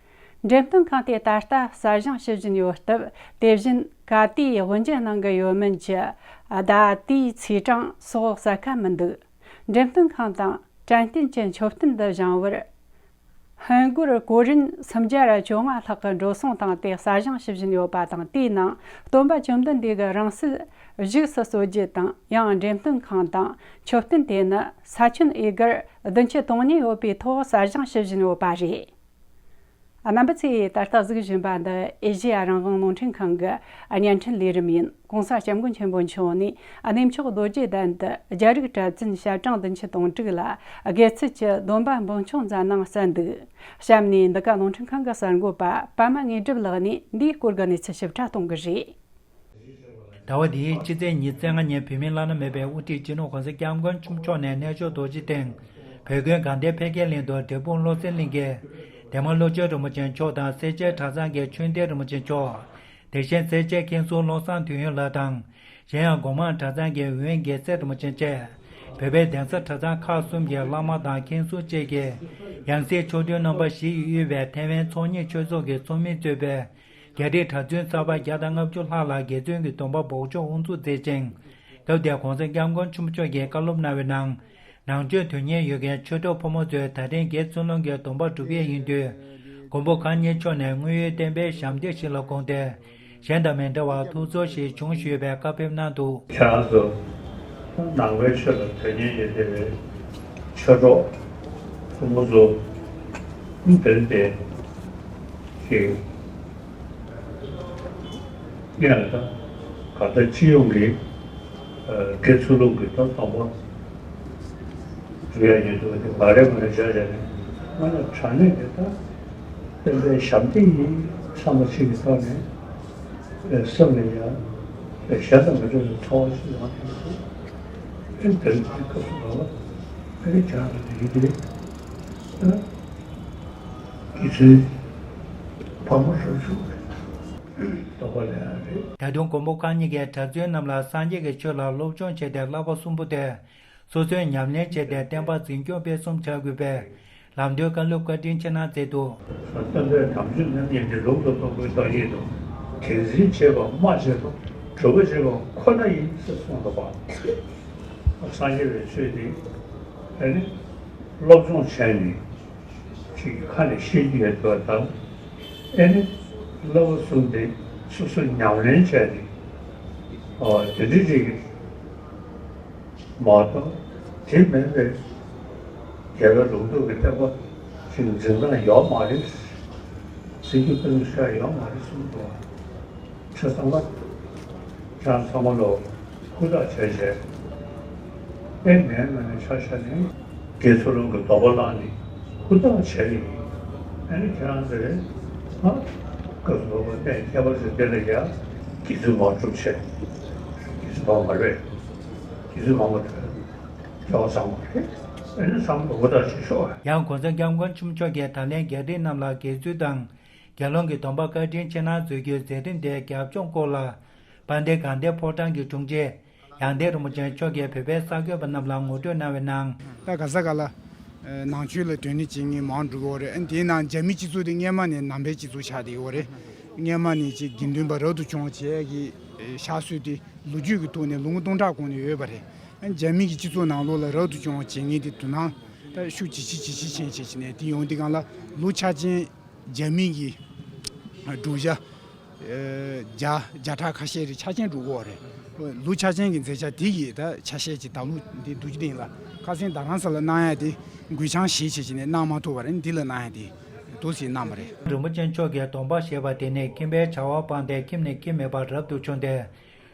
འགྲེམས་སྟོན་ཁང་དེ་ད་ལྟ་གསར་བཞེངས་ཞུ་བཞིན་ཡོད་སྟབས། དེ་བཞིན་ག་དུས་དབུ་འབྱེད་གནང་གི་ཡོད་མིན་གྱི་བརྡ་དུས་ཚེས་གྲངས་སོགས་གསལ་ཁ་མི་འདུག་འགྲེམས་སྟོན་ཁང་དང་དྲན་རྟེན་གྱི་མཆོད་རྟེན་འདི་བཞེངས་པར། ཧིན་སྒོར་གོ་རིན་སུམ་བརྒྱ་བཅོ་ལྔ་ལྷག་གི་འགྲོ་སོང་བཏང་སྟེ་གསར་བཞེངས་ཞུ་བཞིན་ཡོད་པ་དང་། དེའི་ནང་སྟོན་པ་བཅོམ་ལྡན་འདས་ཀྱི་རང་གསལ་བཞུགས་སུ་གསོལ་རྒྱུ་དང་། ཡང་འགྲེམས་སྟོན་ཁང་དང་མཆོད་རྟེན་དེ་ནི་ས་ཁྱོན་ཨེ་ཀར་བདུན་ཅུ་དོན་གཉིས་ཡོད་པའི་ཐོག་གསར་བཞེངས་ཞུ་བཞིན་ཡོད་པ་རེད། རྣམ་པ་ཚོས་ད་ལྟ་གཟིགས་བཞིན་པ་འདི་ཨེ་ཤེ་ཡ་རང་དབང་རླུང་འཕྲིན་ཁང་གི་བརྙན་འཕྲིན་ལས་རིམ་ཡིན། ༸གོང་ས་༸སྐྱབས་མགོན་ཆེན་པོ་མཆོག་ནས་གནས་མཆོག་རྡོ་རྗེ་གདན་དུ་རྒྱ་རིགས་གྲྭ་བཙུན་ཞལ་གྲངས་བདུན་ཅུ་དོན་དྲུག་ལ་དགེ་ཚུལ་གྱི་སྡོམ་པ་འབུལ་ཆོག་མཛད་གནང་གསལ་འདུག་གཤམ་ནས་འདི་ག་རླུང་འཕྲིན་ཁང་གི་གསར་འགོད་པ་པདྨ་དངོས་གྲུབ་ལགས་ནས་འདིའི་སྐོར་གྱི་གནས་ཚུལ་ཞིབ་ཕྲ་གཏོང་གི་རེད། ཟླ་བ་འདིའི་ཕྱི་ཚེས་ཉི་ཤུ་རྩ་ལྔ་ཉིན་བོད་མིའི་བླ་ན་མེད་པའི་དབུ་ཁྲིད་སྤྱི་ནོར་༸གོང་ས་༸སྐྱབས་མགོན་ཆེན་པོ་མཆོག་ནས་གནས་མཆོག་རྡོ་རྗེ་གདན་བོད་ཁྱིམ་དགའ་ལྡན་ཕ་གིའི་གླིང་དུ་འབྲས་སྤུངས་བློ་གསལ་གླིང་གི་འདན་མ་བློ་ཆོས་རིན་པོ་ཆེ་མཆོག་དང་། སེར་བྱེས་གྲྭ་ཚང་གི་ཆོས་སྡེ་རིན་པོ་ཆེ་མཆོག་དེ་བཞིན་སེར་བྱེས་མཁན་ཟུར་བློ་བཟང་དོན་ཡོད་ལགས་དང་། གཞན་ཡང་སྒོ་མང་གྲྭ་ཚང་གི་འོན་རྒྱལ་མཚན་རིན་པོ་ཆེ་བཅས་བོད་པའི་གདན་ས་གྲྭ་ཚང་ཁག་གསུམ་གྱི་བླ་མ་དང་མཁན་ཟུར་བཅས་ཀྱིས་ཡང་སྲིད་ཆོས་དོན་རྣམ་པ་བཞི་ཡིས་དབུས་པའི་ཐའེ་ཝན་ཚོགས་གཉིས་ཆོས་ཚོགས་ཀྱི་ཚོགས་མིས་གཙོས་པའི་རྒྱ་རིགས་གྲྭ་བཙུན་གསར་པ་བརྒྱ་དང་ལྔ་བཅུ་ལྷག་ལ་དགེ་བཙུན་གྱི་སྡོམ་པ་འབོགས་ཆོག་དབུ་འཛུགས་མཛད་ཅིང་། སྐབས་དེར་༸གོང་ས་༸སྐྱབས་མགོན་ཆེན་པོ་མཆོག་གིས་བཀའ་སློབ་གནང་བའི་ནང་། ནང་ཆོས་དོན་གཉེར་ཡོད་མཁན་ཆོས་གྲོགས་ཕོ་མོ་ཚོས་ད་ཐེངས་དགེ་བཙུན་སློབ་ཀྱི་སྡོམ་པ་སྒྲུབ་ཡས་ཡིན་དུས། མགོན་པོ་གང་ཉིད་མཆོག་ནས་དངོས་ཡོད་བསྟན་པའི་ཞབས་འདེགས་ཤིག་ལ་དགོངས་ཏེ། གཞན་དང་མི་འདྲ་བར་ཐུགས་ཚོར་ཞིག་བྱུང་ཞུས་པའི་བཀའ་ཕེབས་གནང་འདུག་ཁྱེད་རང་ཚོ་ནང་པའི་ཆོས་ལ་དོན་གཉེར་ཡོད་བསྡད་པའི་ཆོས་གྲོགས་ཕོ་མོ་ཚོ་འདིར་བསྡད་ཅིག་ངས་ད་ག་ད་སྤྱི་ཡོངས་ཀྱི་དགེ་ཚུལ་སློབ་ཀྱི་ད་སྡོམ་པ་སྒྲུབ་ཡ་ཡོད་འདུག་དེ་མ་རེད་མ་རེད་བྱས་བྱས་ནས་ང་ལ་དྲང་གནས་ཀྱི་ད་བསྟན་པའི་ཞབས་འདེགས་ཡིན་བསམ་པ་ཞིག་གི་ཐོག་ནས་སེམས་ལ་ཡ་གཞན་དང་མི་འདྲ་བའི་ཚོར་བ་ཞིག་ཡོང་གི་འདུག་ཨེ་དེ་རིང་འདི་སྐབས་སུ་ང་ལ་ཨེ་རེ་བྱ་རེ་ཡིན་ཏེ་སྐྱེ་ཚུལ་ཕག་མོ་རབ་བྱུང་རེད། ད་དུང་མགོན་པོ་གང་ཉིད་ཀྱིས་གྲྭ་བཙུན་རྣམས་ལ་སངས་རྒྱས་ཀྱི་ཆོས་ལ་སློབ་སྦྱོང་བྱས་ཏེ་བསླབ་པ་གསུམ་པོ་དེ་སོ་སོས་ཉམས་ལེན་བྱས་ཏེ་བསྟན་པ་འཛིན་སྐྱོང་སྤེལ་གསུམ་བྱ་དགོས་པའི་ ལམ་སྟོན་བཀའ་སློབ་བཀའ་དྲིན་ཆེ་གནང་མཛད་འདུག། སྟོན་པའི་དམ་ཆོས་རྣམ་གཉིས་ནི་ལུང་དུ་སྟོན་པའི་བཀའ་ཡིན་ནོ། དེ་འཛིན་བྱེད་པ་སྨྲ་བྱེད་པ་གྲུབ་པ་བྱེད་པ་ཁོ་ན་ཡིན་ཟེར་གསུངས་འདུག་པ། སངས་རྒྱས་པའི་ཆོས་འདི་ཨ་ནི་སློབ་སྦྱོང་བྱས་ནས་ཅིག་ཁ་ནས་ཤེས་རྒྱུ་ཡོད་པ་དང་། ཨ་ནི་བསླབ་པ་གསུམ་དེ་སོ་སོ་ཉམས་ལེན་བྱས་ནས་ཨོ་དེ་འདྲ་ཅིག་མ་གཏོགས་དེ་མིན་པའི་རྒྱལ་བའི་ལུང་རྟོགས་ཀྱི་བསྟན་པ་ཅིག་འཛིན་སྟངས་ཡོད་མ་རེད། འཛིན་རྒྱུ་ཀུན་ཤ་ཡོད་མ་རེད་གསུངས་འདུག། ཁྱེད་ཚང་མ་ཁྱེད་རང་ཚང་མ་ལོ་ཧུར་ཐག་བྱས་བྱས། ཨེ་ངའི་ངོས་ནས་ཆ་བཞག་ནས་དགེ་ཚུལ་སློང་གི་སྡོམ་པ་བླངས་ནས་ཧུར་ཐག་བྱས་ཡིན། ཨ་ནི་ཁྱེད་རང་ཚོས་ཨ་སྐབས་སུ་བབ་པ་གནས་ཁྱད་པར་ཅན་འདི་ལ་ཡང་དགེ་ཚུལ་མང་སྒྲུབ་བྱས། དགེ་ཚུལ་མང་མ་རེད། དགེ་ཚུལ་མང་པོ་དེ་སྐལ་བ་བཟང་པོ་རེད། ཨ་ནི་ཚང་མ་ཧུར་ཐག་བྱེད་ཤོག། ཡང་གོང་ས་སྐྱབས་མགོན་ཆེན་པོ་མཆོག་གིས་ད་ལན་རྒྱ་རིགས་རྣམས་ལ་དགེ་ཚུལ་དང་། དགེ་སློང་གི་སྡོམ་པ་བཀའ་དྲིན་ཆེ་གནང་མཛད་རྒྱུའི་མཛད་རིམ་དེའི་རྒྱབ་ལྗོངས་སྐོར་ལ། དཔལ་ལྡན་དགའ་ལྡན་ཕོ་བྲང་གི་དྲུང་ཆེ་ཡང་སྟེང་རིན་པོ་ཆེ་མཆོག་གིས་བོད་པའི་གསར་འགོད་པ་རྣམས་ལ་ངོ་སྤྲོད་གནང་བའི་ནང་། ད་ག་ས་ག་ལ་ནང་ཆོས་ལ་དོན་སྣེ་བྱེད་མཁན་མང་འགྲོ་གི་ཡོད་རེད། དེའི་ནང་རྒྱ་མི་སྤྱི་ཚོགས་དེ་སྔས་མ་ནས་ནང་པའི་སྤྱི་ཚོགས་ཆགས་བསྡད་ཡོད་རེད། སྔས་མ་ནས་ཅིག་དགེ་འདུན་པ་རབ་ཏུ་བྱུང་བ་བྱས་ཀྱི་ཤག་སྲོལ་དེ་ལོ་རྒྱུས་ཀྱི་ཐོག་ནས་ལོ་ངོ་སྟོང་ཕྲག་གོང་ནས་ཡོད་པ་རེད། རྒྱ་མི་གི་སྤྱི་ཚོགས་ནང་ལོགས་ལ་རབ་ཏུ་བྱུང་བ་བྱེད་མཁན་དེ་དོ་སྣང་ད་ཤུགས་ཇེ་ཆེ་ཇེ་ཆེ་ཕྱིན་བྱས་ནས་དེ་ཡོང་དུས་སྒང་ལ་ལོ་ཆ་ཅན། རྒྱ་མི་གི་འབྲུག་བྱ། བརྒྱ་བརྒྱ་ཕྲག་ཁ་ཤས་རེ་ཆ་རྐྱེན་འགྲོ་གི་ཡོད་རེད། ལོ་ཆ་རྐྱེན་གྱི་མཛད་འཆར་དེ་ཡི་ད་ཆ་ཤས་ཀྱི་དམ་ལུགས་འདི་འདུག་རྒྱུ་དེ་ཡིན་ལ། ཁ་སང་རྡ་རམ་ས་ལ་གནང་ཡ་དེ་འགོད་བྱང་ཞིག་བྱེད་ཀྱི་ནས་གནང་མ་ཐུབ་པ་རེད། འདི་ལ་གནང་ཡ་དེ་འདུག་སེ་གནང་བ་རེད། རིན་པོ་ཆེ་མཆོག་གིས་སྡོམ་པ་བཞེས་པ་དེ་ནི་ཁྱིམ་པའི་བྱ་བ་སྤངས་ཏེ་ཁྱིམ་ནས་ཁྱིམ་མེད་པར་རབ་ཏུ་བྱུང་སྟེ།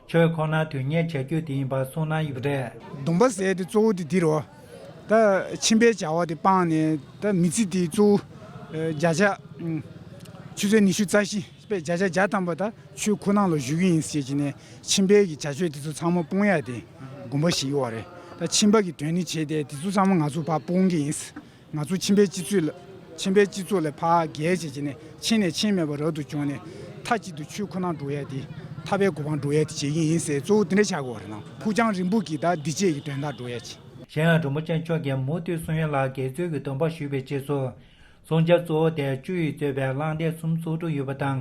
ཆོས་ཁོ་ན་དོན་གཉེར་བྱ་རྒྱུ་དེ་ཡིན་པ་གསུངས་གནང་ཡོད་པ་རེད། སྡོམ་པ་ཟེར་དེ་གཙོ་བོ་དེ་འདི་རེད། ད་ཁྱིམ་པའི་བྱ་བ་དེ་སྤངས་ནས་ད་མི་ཚེ་དེ་གཙོ་བོ་བརྒྱ་ཆ་ཆུ་ཚོད་ཉི་ཤུ་རྩ་བཞི་བརྒྱ་ཆ་བརྒྱ་ཐམ་པ་ད་ཆོས་ཁོ་ན་ལ་ཞུགས་ཀྱི་ཡིན་ཟེར་གྱི་ནས་ཁྱིམ་པའི་གི་བྱ་སྤྱོད་དེ་ཚོ་ཚང་མ་སྤོང་ཡ་དེ་དགོངས་པ་བཞེས་ཡོད་རེད། ད་ཁྱིམ་པ་གི་དོན་ནི་བྱས་ཏེ་དེ་ཚོ་ཚང་མ་ང་ཚོ་ཕར་སྤོང་གི་ཡིན། ང་ཚོ་ཁྱིམ་པའི་སྤྱི་ཚོགས་ལ་ཁྱིམ་པའི་སྤྱི་ཚོགས་ལ་ཕར་རྒྱལ་བྱེད་ཀྱི་ནས་ཁྱིམ་ནས་ཁྱིམ་མེད་པར་རབ་ཏུ་བྱུང་ནས་མཐའ་གཅིག་ཏུ་ཆོས་ཁོ་ན་འགྲོ་ཡ་དེ་ཐར་པའི་གོ་འཕང་འགྲོ་ཡ་དེ་བྱེད་ཀྱི་ཡིན་ཟེར་གཙོ་བོ་དེ་འདྲ་ཆགས་ཀྱི་ཡོད་རེད་ན། ཕུགས་རྒྱང་རིང་པོ་གི་ད་འདི་བྱེད་ཀྱི་དོན་དག་འགྲོ་ཡ་ཆེ། གཞན་ཡང་རིན་པོ་ཆེ་མཆོག་གིས་མུ་མཐུད་གསུང་ཡ་ལ་དགེ་ཚུལ་གྱི་སྡོམ་པ་ཞུས་པའི་རྗེས་སུ། བསྲུང་བྱ་གཙོ་བོ་དེ་བཅུ་ཡི་གཙོས་པའི་བླངས་ཏེ་སུམ་ཚོགས་དྲུག་ཡོད་པ་དང་།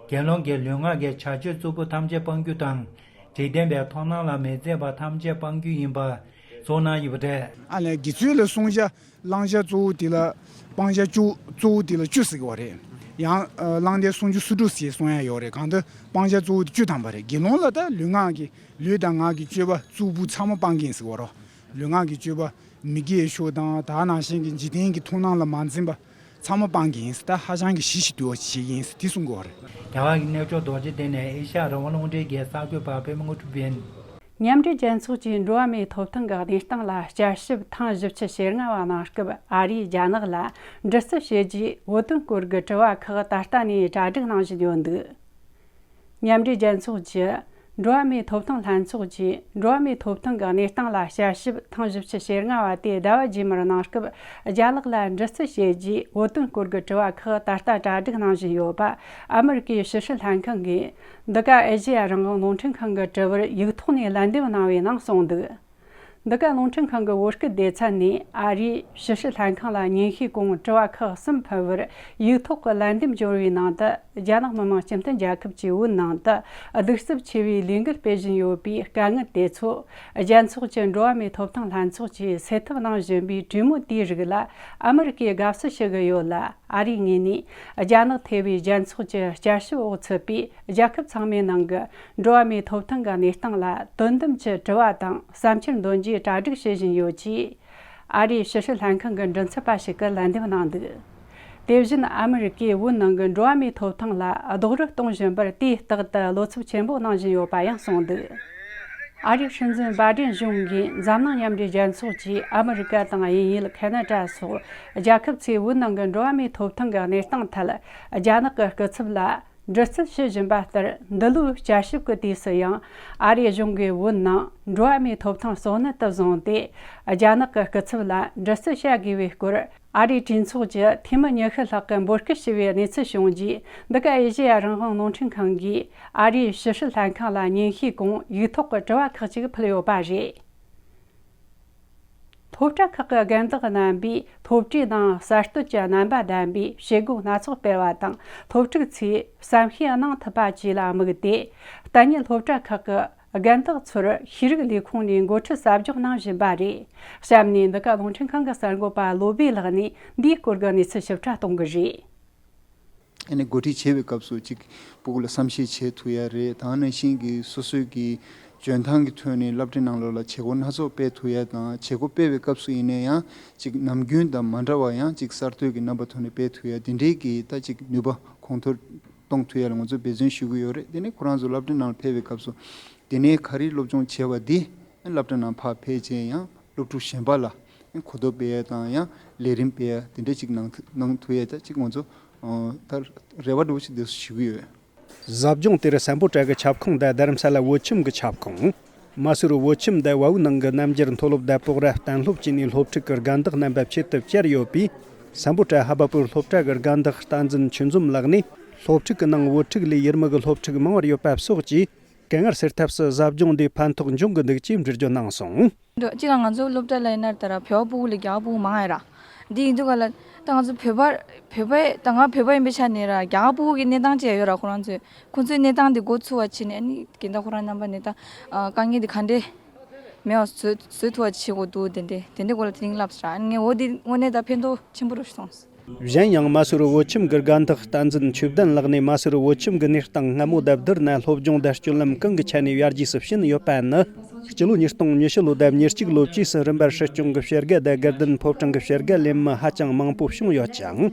དགེ་སློང་གི་ལུས་ངག་གི་བྱ་སྤྱོད་རྩུབ་པོ་ཐམས་ཅད་སྤང་རྒྱུ་དང་། འཇིག་རྟེན་པའི་མཐོང་སྣང་ལ་མི་མཛེས་པ་ཐམས་ཅད་སྤང་རྒྱུ་ཡིན་པ་གསུངས་གནང་ཡོད་པ་རེད། ཨ་ལས་དགེ་ཚུལ་ལ་བསྲུང་བྱ། བླང་བྱ་གཙོ་བོ་དེ་ལ་སྤང་བྱ་བཅུ་གཙོ་བོ་དེ་ལ་བཅུ་ཟེར་གྱི་ཡོད་རེད། ཡང་བླངས་ཏེ་སུམ་ཅུ་སོ་དྲུག་ཞེས་གསུང་ཡ་ཡོད་རེད། གང་ལྟར་སྤང་བྱ་གཙོ་བོ་དེ་བཅུ་ཐམ་པ་རེད། དགེ་སློང་ལ་ད་ལུས་ངག་གི་ལུས་དང་ངག་གི་སྤྱོད་པ་རྩུབ་པོ་ཚང་མ་སྤང་གི་ཡིན་ཟེར་གྱི་ཡོད་རེད། ལུས་ངག་གི་སྤྱོད་པ་མི་དགེ་བའི་ཕྱོགས་དང་ད་ནང་བཞིན་གྱི་འཇིག་རྟེན་གྱི་མཐོང་སྣང་ལ་མ་འཛེམ་པ་ཚང་མ་སྤང་གི་ཡིན་ཟེར། ད་ཧ་ཅང་གི་ཞི་ཞི་དུལ་བ་ཞིག་བྱེད་ཀྱི་ཡིན་ཟེར་དེ་གསུང་གི་ཡོད་རེད། རྒྱ་གར་གྱི་གནས་མཆོག་རྡོ་རྗེ་གདན་ནས་ཨེ་ཤ་ཡ་རང་དབང་རླུང་འཕྲིན་གྱི་གསར་འགོད་པ་པད་མ་དངོས་གྲུབ་ཡིན། མཉམ་འབྲེལ་རྒྱལ་ཚོགས་ཀྱིས་འགྲོ་བ་མིའི་ཐོབ་ཐང་གི་གནས་སྟངས་ལ་བསྐྱར་ཞིབ་ཐེངས་བཞི་བཅུ་ཞེ་ལྔ་བ་གནང་སྐབས། ཨ་རིས་རྒྱ་ནག་ལ་འདྲི་རྩད་བྱེད་རྒྱུའི་བོད་དོན་སྐོར་གྱི་དྲི་བ་ཁག་ད་ལྟ་ནས་གྲ་སྒྲིག་གནང་བཞིན་ཡོད་འདུག། མཉམ་འབྲེལ་རྒྱལ་ཚོགས་ཀྱི་འགྲོ་བ་མིའི་ཐོབ་ཐང་ལྷན་ཚོགས་ཀྱིས་འགྲོ་བ་མིའི་ཐོབ་ཐང་གི་གནས་སྟངས་ལ་བསྐྱར་ཞིབ་ཐེངས་བཞི་བཅུ་ཞེ་ལྔ་བ་དེ་ཟླ་བ་རྗེས་མར་གནང་སྐབས། རྒྱ་ནག་ལ་འདྲི་རྩད་བྱེད་རྒྱུའི་བོད་དོན་སྐོར་གྱི་དྲི་བ་ཁག་ད་ལྟ་གྲ་སྒྲིག་གནང་བཞིན་ཡོད་པ་ཨ་མི་རི་ཀའི་ཕྱི་སྲིད་ལྷན་ཁང་གིས། འདི་ག་ཨེ་ཤེ་ཡ་རང་དབང་རླུང་འཕྲིན་ཁང་གི་དྲི་བར་ཡིག་ཐོག་ནས་ལན་འདེབས་གནང་བའི་ནང་གསུངས་འདུག། འདི་ག་རླུང་འཕྲིན་ཁང་གི་བོད་སྐད་སྡེ་ཚན་ནས་ཨ་རིའི་ཕྱི་སྲིད་ལྷན་ཁང་ལ་ཉིན་ཤས་གོང་དྲི་བ་ཁག་གསུམ་ཕུལ་བར་ཡིག་ཐོག་གི་ལན་འདེབས་འབྱོར་བའི་ནང་དུ། རྒྱ་ནག་མི་དམངས་སྤྱི་མཐུན་རྒྱལ་ཁབ་ཀྱི་བོད་ནང་དུ་གདུག་རྩུབ་ཆེ་བའི་ལས་འགུལ་སྤེལ་བཞིན་ཡོད་པའི་དཀའ་ངལ་དེ་ཚོ། རྒྱལ་ཚོགས་ཀྱི་འགྲོ་བ་མིའི་ཐོབ་ཐང་ལྷན་ཚོགས་ཀྱིས་སེལ་ཐབས་གནང་བཞིན་པའི་གྲོས་མོལ་དེའི་རིགས་ལ་ཨ་མི་རི་ཀས་དགའ་བསུ་ཞུ་གི་ཡོད་ལ། ཨ་རིའི་ངོས་ནས་རྒྱ་ནག་ཐེ་བའི་རྒྱལ་ཚོགས་ཀྱི་བསྐྱར་ཞིབ་འོག་ཚུད་པའི་རྒྱལ་ཁབ་ཚང་མའི་ནང་གི་འགྲོ་བ་མིའི་ཐོབ་ཐང་གི་གནས་སྟངས་ལ་དོན་དམ་གྱི་དྲི་བ་དང་བསམ་འཆར་འདོན་རྒྱུའི་གྲ་སྒྲིག་བྱེད་བཞིན་ཡོད་ཅེས། ཨ་རིའི་ཕྱི་སྲིད་ལྷན་ཁང་གི་མགྲིན་ཚབ་པ་ཞིག་གིས་ལན་འདེབས་གནང་འདུག། དེ་བཞིན་ཨ་མི་རི་ཀས་བོད་ནང་གི་འགྲོ་བ་མིའི་ཐོབ་ཐང་ལ་རྡོག་རོལ་གཏོང་བཞིན་པར་དུས་རྟག་ཏུ་བློ་འཚབ་ཆེན་པོ་གནང་བཞིན་ཡོད་པ་ཡང་གསུངས་འདུག། ཨ་རིའི་སྲིད་འཛིན་བྷའི་ཌེན་གཞུང་གིས་འཛམ་གླིང་མཉམ་འབྲེལ་རྒྱལ་ཚོགས་ཀྱིས་ཨ་མི་རི་ཀ་དང་དབྱིན་ཡུལ། ཁ་ན་ཌ་སོགས་རྒྱལ་ཁབ་ཚོས་བོད་ནང་གི་འགྲོ་བ་མིའི་ཐོབ་ཐང་གི་གནས་སྟངས་ཐད་རྒྱ་ནག་གི་སྐུ་ཚབ་ལ་འདྲི་རྩད་ཞུ་བཞིན་པ་ལྟར། འདི་ལོའི་བསྐྱར་ཞིབ་ཀྱི་དུས་སུ་ཡང་ཨ་རིའི་གཞུང་གིས་བོད་ནང་འགྲོ་བ་མིའི་ཐོབ་ཐང་གཙོ་གནད་དུ་བཟུང་སྟེ། རྒྱ་ནག་གི་སྐུ་ཚབ་ལ་འདྲི་རྩད་བྱ་དགོས་པའི་སྐོར། ཨ་རིའི་གྲོས་ཚོགས་ཀྱི་འཐུས་མི་ཉི་ཤུ་ལྷག་གིས་འབོད་སྐུལ་ཞུས་པའི་གནས་ཚུལ་བྱུང་རྗེས། འདི་ག་ཨེ་ཤེ་ཡ་རང་དབང་རླུང་འཕྲིན་ཁང་གིས་ཨ་རིའི་ཕྱི་སྲིད་ལྷན་ཁང་ལ་ཉིན་ཤས་གོང་ཡིག་ཐོག་གི་དྲི་བ་ཁག་ཅིག་ཕུལ་ཡོད་པ་རེད། སློབ་གྲྭ་ཁག་གི་རྒན་བདག་རྣམ་པས་སློབ་གྲྭའི་ནང་གསར་གཏོད་ཀྱི་རྣམ་པ་ལྡན་པའི་བྱེད་སྒོ་སྣ་ཚོགས་སྤེལ་བ་དང་། སློབ་ཕྲུག་ཚོས་བསམ་ཤེས་གནང་ཐུབ་པ་བཅས་ལ་དམིགས་ཏེ། གཏན་ཉིད་སློབ་གྲྭ་ཁག་གི་རྒན་བདག་ཚོར་ཤེས་རིག་ལས་ཁུངས་ནས་འགོ་ཁྲིད་གསབ་སྦྱོང་གནང་བཞིན་པ་རེད། གཤམ་ནས་འདི་ག་རླུང་འཕྲིན་ཁང་གི་གསར་འགོད་པ་བློ་བྷེ་ལགས་ནས་འདིའི་སྐོར་གྱི་གནས་ཚུལ་ཞིབ་ཕྲ་གཏོང་གི་རེད། ཨ་ནི་འགོ་ཁྲིད་བྱེད་པའི་སྐབས་སུ་ཅིག་སྤུ་གུ་ལ་བསམ་ཤེས་བྱེད་ཐུབ་ཡ་རེད། དེ་ནང་བཞིན་གྱི་སོ་སོའི་གི་འཇོན་ཐང་གི་ཐོག་ནས་སློབ་གྲྭའི་ནང་ལོགས་ལ་བྱེད་སྒོ་སྣ་ཚོགས་སྤེལ་ཐུབ་ཡ་དང་། བྱེད་སྒོ་སྤེལ་བའི་སྐབས་སུ་ཡིན་ན་ཡང་ཅིག་ནམ་རྒྱུན་དང་མ་འདྲ་བ་ཡང་ཅིག་གསར་གཏོད་ཀྱི་རྣམ་པ་ཐོག་ནས་སྤེལ་ཐུབ་ཡ་དེ་འདྲའི་གི་ད་ཅིག་ནུས་པ་གོང་མཐོར་གཏོང་ཐུབ་ཡ་ལ་ང་ཚོས་འབད་བརྩོན་ཞུ་གི་ཡོད་རེད། དེ་ནས་ཁོ་རང་ཚོ་སློབ་གྲྭའི་ནང་ལ་ཕེབས་པའི་སྐབས་སུ་དེ་ནས་ག་རེ་སློབ་སྦྱོང་བྱས་པ་འདི་སློབ་གྲྭ་ནང་ཕར་ཕེབས་རྗེས་ཡང་སློབ་ཕྲུག་གཞན་པ་ལ་གོ་རྟོགས་སྤེལ་ཡ་དང་ཡང་ལས་རིམ་སྤེལ་ཡ་དེ་འདྲ་ཅིག་གནང་ཐུབ་གནང་ཐུབ་ཡ་ད་ཅིག་ང་ཚོ་ད་རེ་བ་འདྲ་བོ་ཞིག་འདེབས་སུ་ཞུ་གི་ཡོད། གཟབ་སྦྱོང་དེར་སམ་བྷོ་ཊ་གི་ཁྱབ་ཁོངས་དང་རྡ་རམ་ས་ལ་བོད་ཁྱིམ་གྱི་ཁྱབ་ཁོངས། མ་སུ་རི་བོད་ཁྱིམ་དང་བལ་བོའི་ནང་གི་རྣམ་རྒྱལ་མཐོ་སློབ་དང་སྤོག་ར་གཏན་སློབ་བཅས་ནས་སློབ་ཕྲུག་གི་རྒན་བདག་རྣམ་པ་ཆེད་དུ་བཅར་ཡོད་པས། སམ་བྷོ་ཊ་ཧ་བ་པུར་སློབ་གྲྭ་གི་རྒན་བདག་བསྟན་འཛིན་ཆོས་འཛོམས་ལགས་ནས། སློབ་ཕྲུག་གི་ནང་བོད་ཕྲུག་ལས་ཡུལ་མི་གི་སློབ་ཕྲུག་མང་བར་ཡོད་པ་སོགས་ཀྱིས་དཀའ་ངལ་སེལ་ཐབས་སུ་གཟབ་སྦྱོང་འདིས་ཕན་ཐོགས་འབྱུང་གི་འདུག་ཅེས་འགྲེལ་བརྗོད་གནང་སོང་། གཅིག་ལ་ང་ཚོ་སློབ་གྲྭ་ལ་ཡིན་ན་ད་ར་བོད་པ་སྤུ་གུ་ལས་རྒྱ་གར་སྤུ་གུ་མང་ཡ་ར། འདི་ཡིན་དུས་ག་ལ་ད་ང་ཚོ་བོད་པ་བོད་པ་ད་ང་བོད་པ་ཡིན་པའི་ཆ་ནས་ར་རྒྱ་གར་སྤུ་གུ་གི་གནས་སྟངས་ཅིག་ཡོད་ར། ཁོ་རང་ཚོས་ཁོ་ཚོའི་གནས་སྟངས་འདི་མགོ་ཚུགས་པ་བྱས་ནས་ཨ་ནི་གན་ད་ཁོ་རང་རྣམ་པ་ནས་ད་དཀའ་ངལ་འདི་ག་འདྲས་མེད་པ་བཟོ་བཟོ་ཐུབ་པ་བྱེད་དགོས་འདུག་དེ་འདྲས་དེ་འདྲས་སྐོར་ལ་དེ་རིང་ལབ་ས་ར། ཨ་ནི་ངས་འོ་འདི་དངོས་གནས་ད་ཕན་ཐོགས་ཆེན་པོ་རུ་སོང་། གཞན་ཡང་མ་སུ་རི་བོད་ཁྱིམ་གྱི་རྒན་བདག་བསྟན་འཛིན་ཆོས་ལྡན་ལགས་ནས། མ་སུ་རི་བོད་ཁྱིམ་གྱི་གནས་སྟངས་སྔ་མོ་དང་བསྡུར་ན། སློབ་སྦྱོང་དང་སྤྱོད་ལམ་གང་གི་ཆ་ནས་ཡར་རྒྱས་སུ་ཕྱིན་ཡོད་པ་ནི། སྤྱི་ལོ་ཉིས་སྟོང་ཉི་ཤུ་ལོ་དང་ཉེར་གཅིག་ལོ་བཅས་སུ་རིམ་པར་སྲིད་སྐྱོང་གི་བྱེད་འགན་དང་དགའ་ལྡན་ཕོ་བྲང་གི་བྱེད་འགན་ལེན་མི་ཧ་ཅང་མང་པོ་བྱུང་ཡོད་ཅིང་།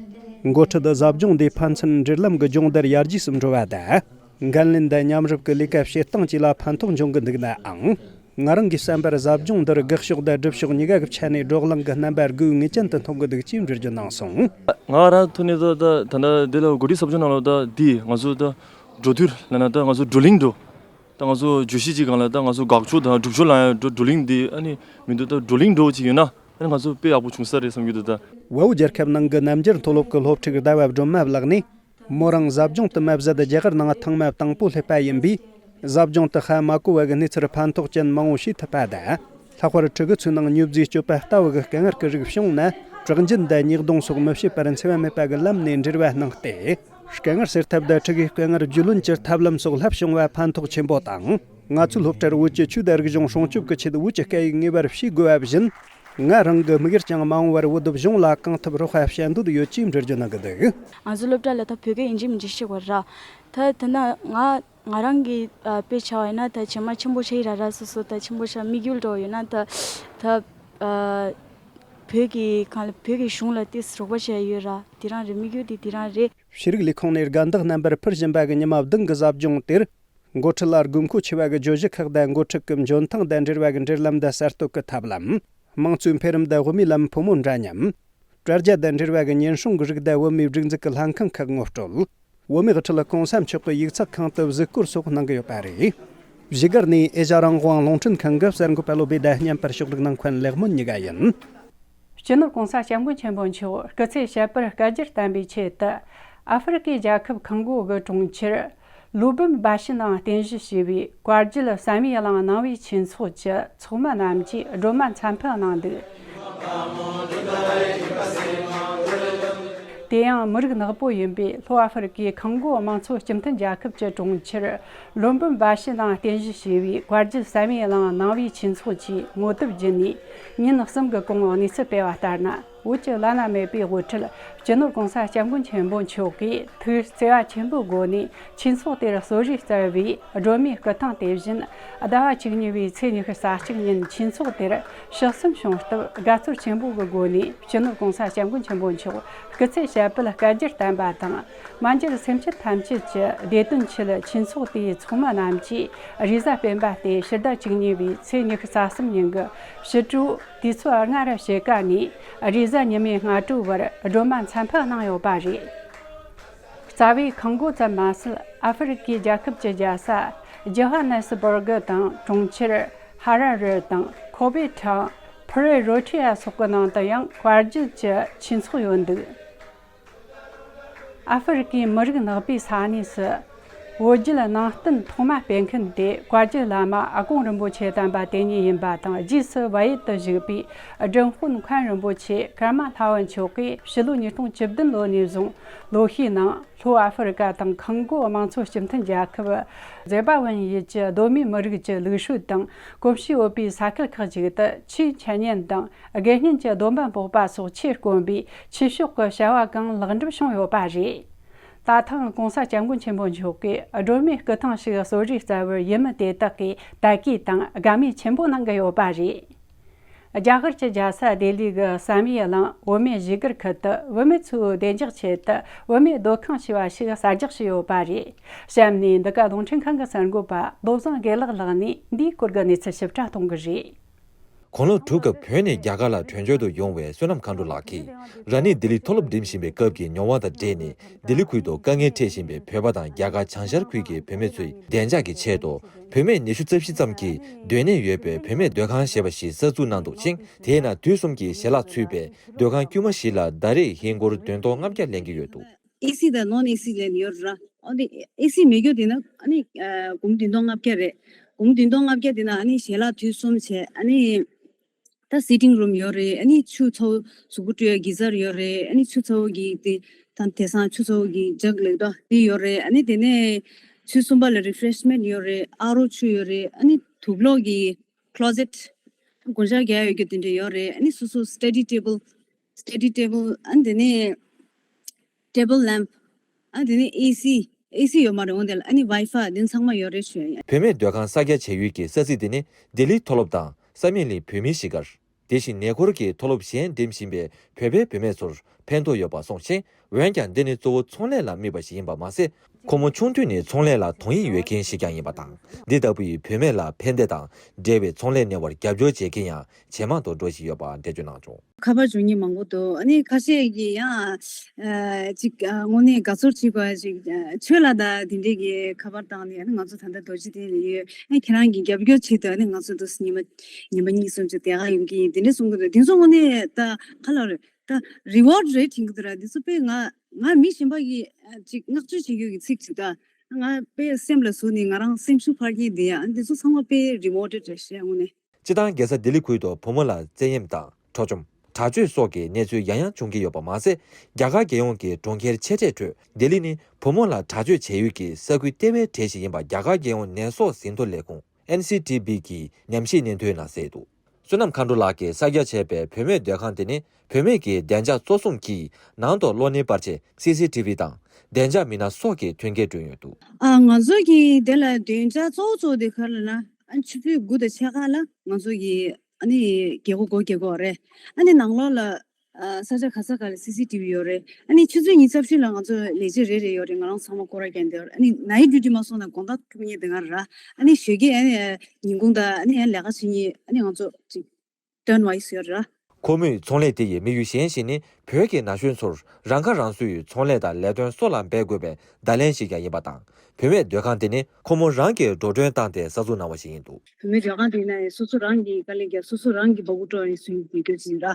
འགོ་ཁྲིད་གཟབ་སྦྱོང་འདིས་ཕན་ཚུན་འབྲེལ་ལམ་གྱི་སྦྱོང་བརྡར་ཡར་རྒྱས་སུ་འགྲོ་བ་དང་། འགན་ལེན་དང་མཉམ་རུབ་ཀྱི་ལས་ཀ་བྱེད་སྟངས་བཅས་ལ་ཕན་ཐོགས་འབྱུང་གི་འདུག་ནའང་། ང་རང་གི་བསམ་པར་གཟབ་སྦྱོང་འདིར་དགག་ཕྱོགས་དང་སྒྲུབ་ཕྱོགས་གཉིས་ཀ་གི་ཆ་ནས་བགྲོ་གླེང་གི་རྣམ་པ་དགོས་ངེས་ཅན་དུ་མཐོང་གི་འདུག་ཅེས་འགྲེལ་བརྗོད་གནང་སོང་། ང་རང་ཐོག་ནས་ད་ད་ད་ལྟ་འདི་ལ་འགོ་ཁྲིད་གཟབ་སྦྱོང་ནང་ལ་ད་འདི་ང་ཚོ་ད་འགྲོ་དུས་ལ་ན་ད་ང་ཚོ་བགྲོ་གླེང་འགྲོ། ད་ང་ཚོ་བརྗོད་གཞི་གཅིག་སྒང་ལ་ད་ང་ཚོ་དགག་ཕྱོགས་དང་སྒྲུབ་ཕྱོགས་ལ་ཡང་འགྲོ་བགྲོ་གླེང་འདི་ཨ་ནི་མི་འདུག་ད་བགྲོ་གླེང་འགྲོ་གཅིག་ཡོད་ན་ཨ་ནི་ང་ཚོ་དཔེ་ཡག་པོ་བྱུང་ས་རེད་བསམ་གྱི་འདུག་ད། བལ་པོ་རྒྱལ་ཁབ་ནང་གི་རྣམ་རྒྱལ་མཐོ་སློབ་ཀྱི་སློབ་ཕྲུག་ཟླ་བ་སྒྲོལ་མ་ལགས་ནས། མོ་རང་གཟབ་སྦྱོང་དུ་མ་ཟད་རྒྱ་གར་ནང་ཐེངས་མ་དང་པོ་སླེབས་པ་ཡིན་པས། གཟབ་སྦྱོང་དུ་ཧ་མ་གོ་བ་གི་གནས་ཚུལ་ཕན་ཐོགས་ཅན་མང་བོ་ཤེས་ཐུབ་པ་དང་། ལྷག་པར་ཕྲུ་གུ་ཚོའི་ནང་མྱུར་རྫས་སྤྱོད་པ་ལྟ་བུ་གི་དཀའ་ངལ་གྱི་རིགས་བྱུང་ན། དྲག་འཇུན་དང་ཉེས་རྡུང་སོགས་མི་བྱེད་པར་འཚེ་བ་མེད་པ་གི་ལམ་ནས་འབྲེལ་བ་གནང་སྟེ། དཀའ་ངལ་སེལ་ཐབས་དང་ཕྲུ་གུའི་དཀའ་ངལ་རྒྱུས་ལོན་གྱི་ཐབས་ལམ་སོགས་ལྷབ་བྱུང་བ་ཕན་ཐོགས་ཆེན་པོ་དང་། ང་ཚོའི་སློབ་གྲྭར་བོད་ཀྱི་ཆོས་དང་རིག་གཞུང་སྲུང་སྐྱོབ་ཀྱི་ཆེད་བོད་ཀྱི་སྐད་ཡིག་ངེས་པར་ཤེས་དགོས་པ་བཞིན། ང་རང་གི་དམིགས་ཡུལ་ཀྱང་མ་འོངས་པར་བོད་གཞུང་ལ་གང་ཐུབ་རོགས་པ་བྱ་འདོད་ཡོད་ཅེས་འགྲེལ་བརྗོད་གནང་གི་འདུག་ང་ཚོའི་སློབ་གྲྭ་ལ་ད་བོད་སྐད་ཡིན་གཅིག་མིན་གཅིག་ཤེས་དགོས་ར། ད་དེ་ན་ང་ང་རང་གི་ཨ་དཔེ་ཆ་བ་ཡིན་ན་ད་ཇེ་མ་ཆེན་པོ་ཆགས་ཡི་ར་ར། སོ་སོ་ད་ཆེན་པོ་ཆགས་དམིགས་ཡུལ་འགྲོ་ཡོད་ན་ད་ད་ཨ་བོད་ཀྱི་གང་ལ་བོད་ཀྱི་གཞུང་ལ་ཏིས་རོགས་པ་བྱས་ཡོད་ར། དེ་རང་རེད། དམིགས་ཡུལ་དེ་དེ་རང་རེད། ཤེས་རིག་ལས་ཁུངས་ནས་དགའ་ལྡན་རྣམ་པར་ཕུལ་བཞིན་པ་གི་ཉི་མ་བདུན་གྱི་གཟབ་སྦྱོང་དེར། འགོ་ཁྲིད་ལ་དགོས་མཁོ་ཆེ་བ་གི་བརྗོད་གཞི་ཁག་དང་། འགོ་ཁྲིད་ཀྱི་འཇོན་ཐང་དང་འབྲེལ་བ་གི་འབྲེལ་ལམ་དང་། གསར་གཏོད་ཀྱི་ཐབས་ལམ། དམངས་གཙོའི་འཕེལ་རིམ་དང་། བོད་མིའི་ལམ་ཕོ་མོ་འདྲ་མཉམ། དྲ་རྒྱ་དང་འབྲེལ་བ་གི་ཉེན་སྲུང་གི་རིགས་དང་། བོད་མིའི་སྒྲིག་འཛུགས་ཀྱི་ལྷན་ཁང་ཁག་ངོ་སྤྲོད། བོད་མིའི་དབུ་ཁྲིད་གོང་ས་མཆོག་གི་ཡིག་ཚགས་ཁང་དུ་གཟིགས་སྐོར་སོགས་གནང་གི་ཡོད་པ་རེད། བཞུགས་སྒར་ནས་ཨེ་ཤ་རང་དབང་རླུང་འཕྲིན་ཁང་གི་གསར་འགོད་པ་བློ་བྷེ་དང་མཉམ་པར་ཕྱོགས་སྒྲིག་གནང་མཁན་ལེགས་སྨོན་གཉིས་ཀ་ཡིན། སྤྱི་ནོར་གོང་ས་སྐྱབས་མགོན་ཆེན་པོ་མཆོག་སྐུ་ཚེ་ཞབས་པད་བསྐལ་བརྒྱར་བརྟན་པའི་ཆེད་དུ། ཨ་ཧྥེ་རི་ཀའི་རྒྱལ་ཁབ་ཁོང་གོ་གི་གྲོང་ཁྱེར་ལུ་བུམ་སྦ་ཤི་ནང་རྟེན་གཞི་བྱས་པའི་བཀའ་བརྒྱུད་བསམ་ཡས་གླིང་ནང་པའི་ཆོས་ཚོགས་ཀྱི་ཚོགས་མི་རྣམས་ཀྱིས་སྒྲོལ་མ་མཚན་ཕུད་གནང་འདུག་དེ་ཡང་མི་རིགས་ནག་པོ་ཡིན་པའི་ལྷོ་ཨ་ཧྥེ་རི་ཀའི་ཁོང་གོ་དམངས་གཙོ་སྤྱི་མཐུན་རྒྱལ་ཁབ་ཀྱི་གྲོང་ཁྱེར་ལུམ་བུམ་སྦ་ཤི་ནང་རྟེན་གཞི་བྱས་པའི་བཀའ་བརྒྱུད་བསམ་ཡས་གླིང་ནང་པའི་ཆོས་ཚོགས་ཀྱིས་ངོ་དེབ་བརྒྱུད་ནས་ཉིན་གསུམ་གྱི་གོང་གནས་ཚུལ་སྤེལ་བ་ལྟར་ན། བོད་ཀྱི་བླ་ན་མེད་པའི་དབུ་ཁྲིད་སྤྱི་ནོར་གོང་ས་སྐྱབས་མགོན་ཆེན་པོ་མཆོག་གིས་ཐུགས་བརྩེ་བ་ཆེན་པོའི་སྒོ་ནས་ཆོས་ཚོགས་དེར་གསོལ་རས་བསྩལ་བའི་སྒྲོལ་མའི་སྐུ་ཐང་དེ་བཞིན་ཟླ་བ་བཅུ་གཉིས་པའི་ཚེས་ཉི་ཤུ་རྩ་གཅིག་ཉིན་ཆོས་ཚོགས་དེར་ཕྱག་གསོལ་བྱུང་སྟབས། དགའ་ཚོར་ཆེན་པོ་གི་སྒོ་ནས་སྤྱི་ནོར་གོང་ས་སྐྱབས་མགོན་ཆེན་པོ་མཆོག་སྐུ་ཚེ་ཞབས་པད་བསྐལ་བརྒྱར་བརྟན་པ་དང་། མ་མཇལ་སེམས་ཅན་ཐམས་ཅད་ཀྱི་བདེ་དོན་ཆེད། ཆོས་ཚོགས་དེའི་ཚོགས་མི་རྣམས་ཀྱིས་རེས་གཟའ་སྤེན་པ་སྟེ་ཕྱི་ཟླ་བཅུ་གཉིས་པའི་ཚེས་ཉི་ཤུ་རྩ་གསུམ་ཉིན་གྱི་ཕྱི་དྲོ་དུས་ཚོད་སྔ་རབས་ཕྱེད་ཀ་ནས་རེས་གཟའ་ཉི་མའི་སྔ་དྲོའི་བར་སྒྲོལ་མ་མཚན་ཕུད་གནང་ཡོད་པ་རེད། རྩ་བའི་ཁང་གོ་ཙམ་མ་ཟད། ཨ་ཧྥེ་རི་ཀའི་རྒྱལ་ཁབ་ཀྱི་རྒྱལ་ས་ཇོ་ཧ་ནེ་སི་བོར་གི་དང་། གྲོང་ཁྱེར་ཧ་ར་རེ་དང་། ཁོ་པེ་ཁྲ་ཕི་རེ་རོ་ཁྲི་ཡ་སོགས་ཀྱི་ནང་དུ་ཡང་དཔལ་བརྒྱུད་ཀྱི་ཆོས་ཚོགས་ཡོད་འདུག་ཨ་ཧྥེ་རི་ཀའི་མི་རིགས་ནག་པོའི་ས་གནས་སུ་ བོད་བརྒྱུད་ནང་བསྟན་ཐོག་མ་སྤེལ་མཁན་དེ་བཀའ་བརྒྱུད་བླ་མ་ཨ་དཀོན་རིན་པོ་ཆེ་དམ་པ་དེ་ཉིད་ཡིན་པ་དང་། རྗེས་སུ་བལ་ཡུལ་དུ་བཞུགས་པའི་སྒྲུབ་དཔོན་མཁན་རིན་པོ་ཆེ་ཀརྨ་ལྷ་བན་མཆོག་གིས་ཕྱི་ལོ་ཉིས་སྟོང་བཅུ་བདུན་ལོ་ནས་བཟུང་ལོ་ཤས་ནང་ལྷོ་ཨ་ཧྥེ་རི་ཀ་དང་ཁོང་གོ་དམངས་གཙོ་སྤྱི་མཐུན་རྒྱལ་ཁབ་ཛེ་པ་ཝན་ཡུལ་གྱི་གདོད་མའི་མི་རིགས་ཀྱི་ལུགས་སྲོལ་དང་གོམས་གཤིས་ཡོད་པའི་ས་ཁུལ་ཁག་ཅིག་ཏུ་ཆོས་འཆད་ཉན་དང་དགེ་བསྙེན་གྱི་སྡོམ་པ་འབོགས་པ་སོགས་ཆོས་དཀོན་པའི་ཆོས་ཕྱོགས་ཀྱི་བྱ་བ་གང་ལེགས་འགྲུབ་བྱུང་ཡོད་པ་རེད། ད་ཐེངས་༸གོང་ས་༸སྐྱབས་མགོན་ཆེན་པོ་མཆོག་གིས་སྒྲོལ་མའི་སྐུ་ཐང་ཞིག་གསོལ་རས་བསྩལ་བར་ཡུལ་མི་དེ་དག་གིས་དད་གུས་དང་དགའ་མོས་ཆེན་པོ་གནང་གི་ཡོད་པ་རེད། རྒྱ་གར་གྱི་རྒྱལ་ས་ལྡི་ལི་གི་བསམ་ཡས་གླིང་བུད་མེད་བཞུགས་སྒར་ཁུལ་དུ་བུད་མེད་ཚོའི་བདེ་འཇགས་ཆེད་དུ་བུད་མེད་སྡོད་ཁང་ཞེས་པ་ཞིག་གསར་རྒྱག་བྱས་ཡོད་པ་རེད། གཤམ་ནས་འདི་ག་རླུང་འཕྲིན་ཁང་གི་གསར་འགོད་པ་བློ་བཟང་དགེ་ལེགས་ལགས་ནས་འདིའི་སྐོར་གྱི་གནས་ཚུལ་ཞིབ་ཕྲ་གཏོང་གི་རེད། དགུང་ལོ་དྲུག་གི་བོད་ནས་རྒྱ་གར་ལ་བྲོས་བྱོལ་དུ་ཡོང་བའི་བསོད་ནམས་མཁའ་འགྲོ་ལགས་ཀྱིས། རང་ཉིད་ལྡི་ལི་མཐོ་སློབ་འགྲིམ་བཞིན་པའི་སྐབས་ཀྱི་མྱོང་བ་དང་འབྲེལ་ནས། ལྡི་ལི་ཁུལ་དུ་དཀའ་ངལ་འཕྲད་བཞིན་པའི་བོད་པ་དང་རྒྱ་གར་བྱང་ཤར་ཁུལ་གྱི་བུད་མེད་ཚོའི་བདེ་འཇགས་ཀྱི་ཆེད་དུ། བུད་མེད་ཉི་ཤུ་རྩ་བཞི་ཙམ་གྱིས་སྡོད་གནས་ཡོད་པའི་བུད་མེད་སྡོད་ཁང་ཞེས་པ་ཞིག་གསར་འཛུགས་གནང་འདུག་ཅིང་། དེའི་ནང་དུས་གསུམ་གྱི་ཞལ་ལག་ཚུད་པའི་སྡོད་ཁང་དཀྱུས་མ་ཞིག་ལ་ཟླ་རེར་ཧིན་སྒོར་བདུན་སྟོང་ལྔ་བརྒྱ་ལེན་གྱི་ཡོད་འདུག། ཨེ་སི་དང་ནོན་ཨེ་སི་ལེན་ཡོད་ར། ཨོ་དེ་ཨེ་སི་མེད་རྒྱུ་དེ་ན་ཨ་ནི་ཨ་སྒོར་མོ་བདུན་སྟོང་ལྔ་བརྒྱ་རེད། སྒོར་མོ་བདུན་སྟོང་ལྔ་བརྒྱ་དེ་ན་ཨ་ནི་ཞལ་ལག་དུས་གསུམ་བྱས། ཨ་ནི་ད་སི་ཊིང་རུམ་ཡོད་རེད། ཨ་ནི་ཆུ་ཚ་བོ་གཟུགས་པོ་བཀྲུ་ཡ་གི་ཛར་ཡོད་རེད། ཨ་ནི་ཆུ་ཚ་བོ་གི་དེ་ད་དེང་སང་ཆུ་ཚ་བོ་གི་ཇག་ལབ་དོ་དེ་ཡོད་རེད། ཨ་ནི་དེ་ནས་ཚེས་གསུམ་པ་ལ་རི་ཕེ་རེཤ་མེན་ཊི་ཡོད་རེད། ཨ་རོ་ཆུ་ཡོད་རེད། ཨ་ནི་དུག་ལོག་གི་ཁི་ལོ་ཛེཊ་སྒོ་ལྕགས་རྒྱག་ཡོད་རྒྱུ་དེ་འདྲ་ཡོད་རེད། ཨ་ནི་སོ་སོ་སི་ཊ་ཌི་ཊེ་བལ་སི་ཊ་ཌི་ཊེ་བལ་ཨ་ནི་དེ་ནས་ཊེ་བལ་ལེམ་པ། ཨ་དེ་ནས་ཨེ་སི། ཨེ་སི་ཡོད་མ་རེད། འོན་ཏེ་ཨ་ནི་ཝའི་ཕའི་དེ་ཚང་མ་ཡོད་རེད་ཞུ་ཡ་ཡིན། བུད་མེད་སྡོད་ཁང་གསར་རྒྱག་བྱ་ཡུལ་གྱི་ས་ཚིགས་དེ་ནི་ལྡི་ལི་མཐོ་སློབ་དང་བསམ་ཡས་གླིང་བོད་མིའི་གཞིས་སྒར། དེ་བཞིན་ཉེ་འཁོར་གྱི་མཐོ་སློབ་གཞན་འགྲིམ་བཞིན་པའི་བོད་པའི་བུད་མེད་ཚོར་ཕན་ཐོགས་ཡོད་པ་གསུངས་ཤིང་། འོན་ཀྱང་འདི་ནི་གཙོ་བོ་ཚོང་ལས་ལ་དམིགས་པ་ཞིག་ཡིན་པ་མ་ཟད། ཁོ་མོ་ཆུང་དུས་ནས་ཚོང་ལས་ལ་དོན་གཉེར་ཡོད་མཁན་ཞིག་ཀྱང་ཡིན་པ་དང་། འདི་ལྟ་བུའི་བུད་མེད་ལ་ཕན་བདེ་དང་འབྲེལ་བའི་ཚོང་ལས་གནས་བབ་རྒྱབ་སྐྱོར་བྱེད་མཁན་ཡང་ཇེ་མང་དུ་འགྲོ་བཞིན་ཡོད་པ་འགྲེལ་བརྗོད་གནང་བྱུང་། ཁ་པར་འབྱོར་མཁན་མང་པོ་འདུག། ཨ་ནི་ཁ་ཤས་ཀྱིས་ཡང་ཨ་ཅིག་ཨ་དངོས་གནས་དགའ་ཚོར་བྱེད་དགོས་ཅིག་ཨ་ཆོས་ལ་ད་དེ་འདྲས་ཀྱི་ཁ་པར་བཏང་ནས། ཨ་ནི་ང་ཚོ་ད་ལྟ་རྡོ་རྗེ་གདན་ལ་ཡོད། ཨ་ཁྱེད་རང་གི་རྒྱབ་སྐྱོར་ཆེད་དུ་ཨ་ནི་ང་ཚོ་འདུག་ཉི་མ་ཉི་མ་གཉིས་གསུམ་ཅིག་དེ་ག་ཡོང་གི་ཡིན། དེ་འདྲས་གསུང་གི་འདུག། དེ་ཚོ་དངོས་གནས་ད་ག་ལ་རེད། ད་རི་ཝར་ཌི་རེད་དྲན་གི་འདུག་ར། དེ་ཚོ་དཔེ་ང་ང་མི་གཞན་པ་གི་ཨ་ཅིག་བསྔགས་བརྗོད་བྱེད་རྒྱུ་གི་ཚིག་ཅིག་ད་ང་དཔེ་སེམས་ལ་ཟུག་ནས་ང་རང་སེམས་ཤུགས་འཕར་གྱི་འདུག་ཡ། ཨ་འདི་ཚོ་ཚང་མ་དཔེ་རི་ཝར་ཌི་རེད་ཤག་དངོས་གནས། སྤྱིར་བཏང་རྒྱལ་ས་ལྡི་ལི་ཁུལ་དུ་བུ་མོ་ལ་བཙན་གཡེམ་དང་འཕྲོག་བཅོམ། དྲག་སྤྱོད་སོགས་ཀྱི་གནས་ཚུལ་ཡང་ཡང་བྱུང་གི་ཡོད་པ་མ་ཟད། རྒྱ་གར་རྒྱལ་ཡོངས་ཀྱི་གྲོང་ཁྱེར་ཆེ་གྲས་ཁྲོད་ལྡི་ལི་ནི་བུ་མོ་ལ་དྲག་སྤྱོད་བྱེད་ཡུལ་གྱི་ས་ཁུལ་ལྟེ་བའི་གྲས་ཤིག་ཡིན་པ་རྒྱ་གར་རྒྱལ་ཡོངས་ནད་སོགས་ཟིན་ཐོ་ལས་ཁུངས་ཨེན་སི་ཊི་བི་གིས་ཉམས་ཞིབ་སྙན་ཐོའི་ནང་གསལ་འདུག། བསོད་ནམས་མཁའ་འགྲོ་ལགས་ཀྱིས་གསར་རྒྱག་བྱས་པའི་བུད་མེད་སྡོད་ཁང་དེ་ནི་བུད་མེད་ཀྱི་བདེ་འཇགས་གཙོ་བཟུང་གིས་ནང་དུ་གློག་བརྙན་པར་ཆས་སི་སི་ཊི་བི་དང་བདེ་འཇགས་མི་སྣ་སོགས་ཀྱི་མཐུན་རྐྱེན་བསྐྲུན་ཡོད་འདུག། ཨ་ང་ཚོ་གི་དེ་ལ་བདེ་འཇགས་གཙོ་བོ་གཙོ་བོ་དེ་ག་རེ་ལབ་ན། ཨ་ཆུ་ཚོད་དགུ་དང་ཕྱེད་ཀ་ལ་ང་ཚོ་གི་ཨ་ནི་རྒྱལ་སྒོ་སྒོ་རྒྱག་གི་ཡོད་རེད། ཨ་ནི་ནང་ལོགས་ལ་ཨ་ས་ཆ་ག་ས་ག་ལ་སི་སི་ཊི་བི་ཡོད་རེད། ཨ་ནི་ཆུ་ཚོད་ཉི་ཤུ་རྩ་བཞི་ལ་ང་ཚོ་ལས་བྱེད་རེ་རེ་ཡོད་རེད། ང་རང་ཚང་མ་སྐོར་ར་རྒྱག་འདི་ཡོད་རེད། ཨ་ནི་ནའིཊ་ཌིའུ་ཊི་མ་སོང་ན་དགོང་དག་ཐུག་མཁན་དེ་ག་རེད་ར། ཨ་ནི་ཞོགས་ཀས་ཨ་ནི་ཉིན་གུང་དང་ཨ་ནི་ལས་ཀ་བྱེད་མཁན་ཨ་ནི་ང་ཚོ་ཅིག་ཊརན་ཝའི་སི་ཡོད་ར། ཁོ་མོས་ཚོང་ལས་དེ་ཡི་དམིགས་ཡུལ་གཞན་ཞིག་ནི་བོད་ཀྱི་ན་གཞོན་ཚོར་རང་ཁ་རང་གསོའི་ཚོང་ལས་དང་ལས་དོན་སོགས་ལ་འབད་དགོས་པའི་བརྡ་ལན་ཞིག་ཀྱང་ཡིན་པ་དང་། བུད་མེད་སྡོད་ཁང་དེ་ནི་ཁོ་མོ་རང་གིས་འགྲོ་གྲོན་བཏང་སྟེ་གསར་འཛུགས་གནང་བ་ཞིག་ཡིན་འདུག། བུད་མེད་སྡོད་ཁང་དེ་ན་སོ་སོ་རང་གིས་དཀའ་ལས་བརྒྱབ། སོ་སོ་རང་གིས་སྦ་ཁུག་དཀྲོལ་ནས་བཟོས་ཡོད་རྒྱུ་ཅིག་ཡིན་ར།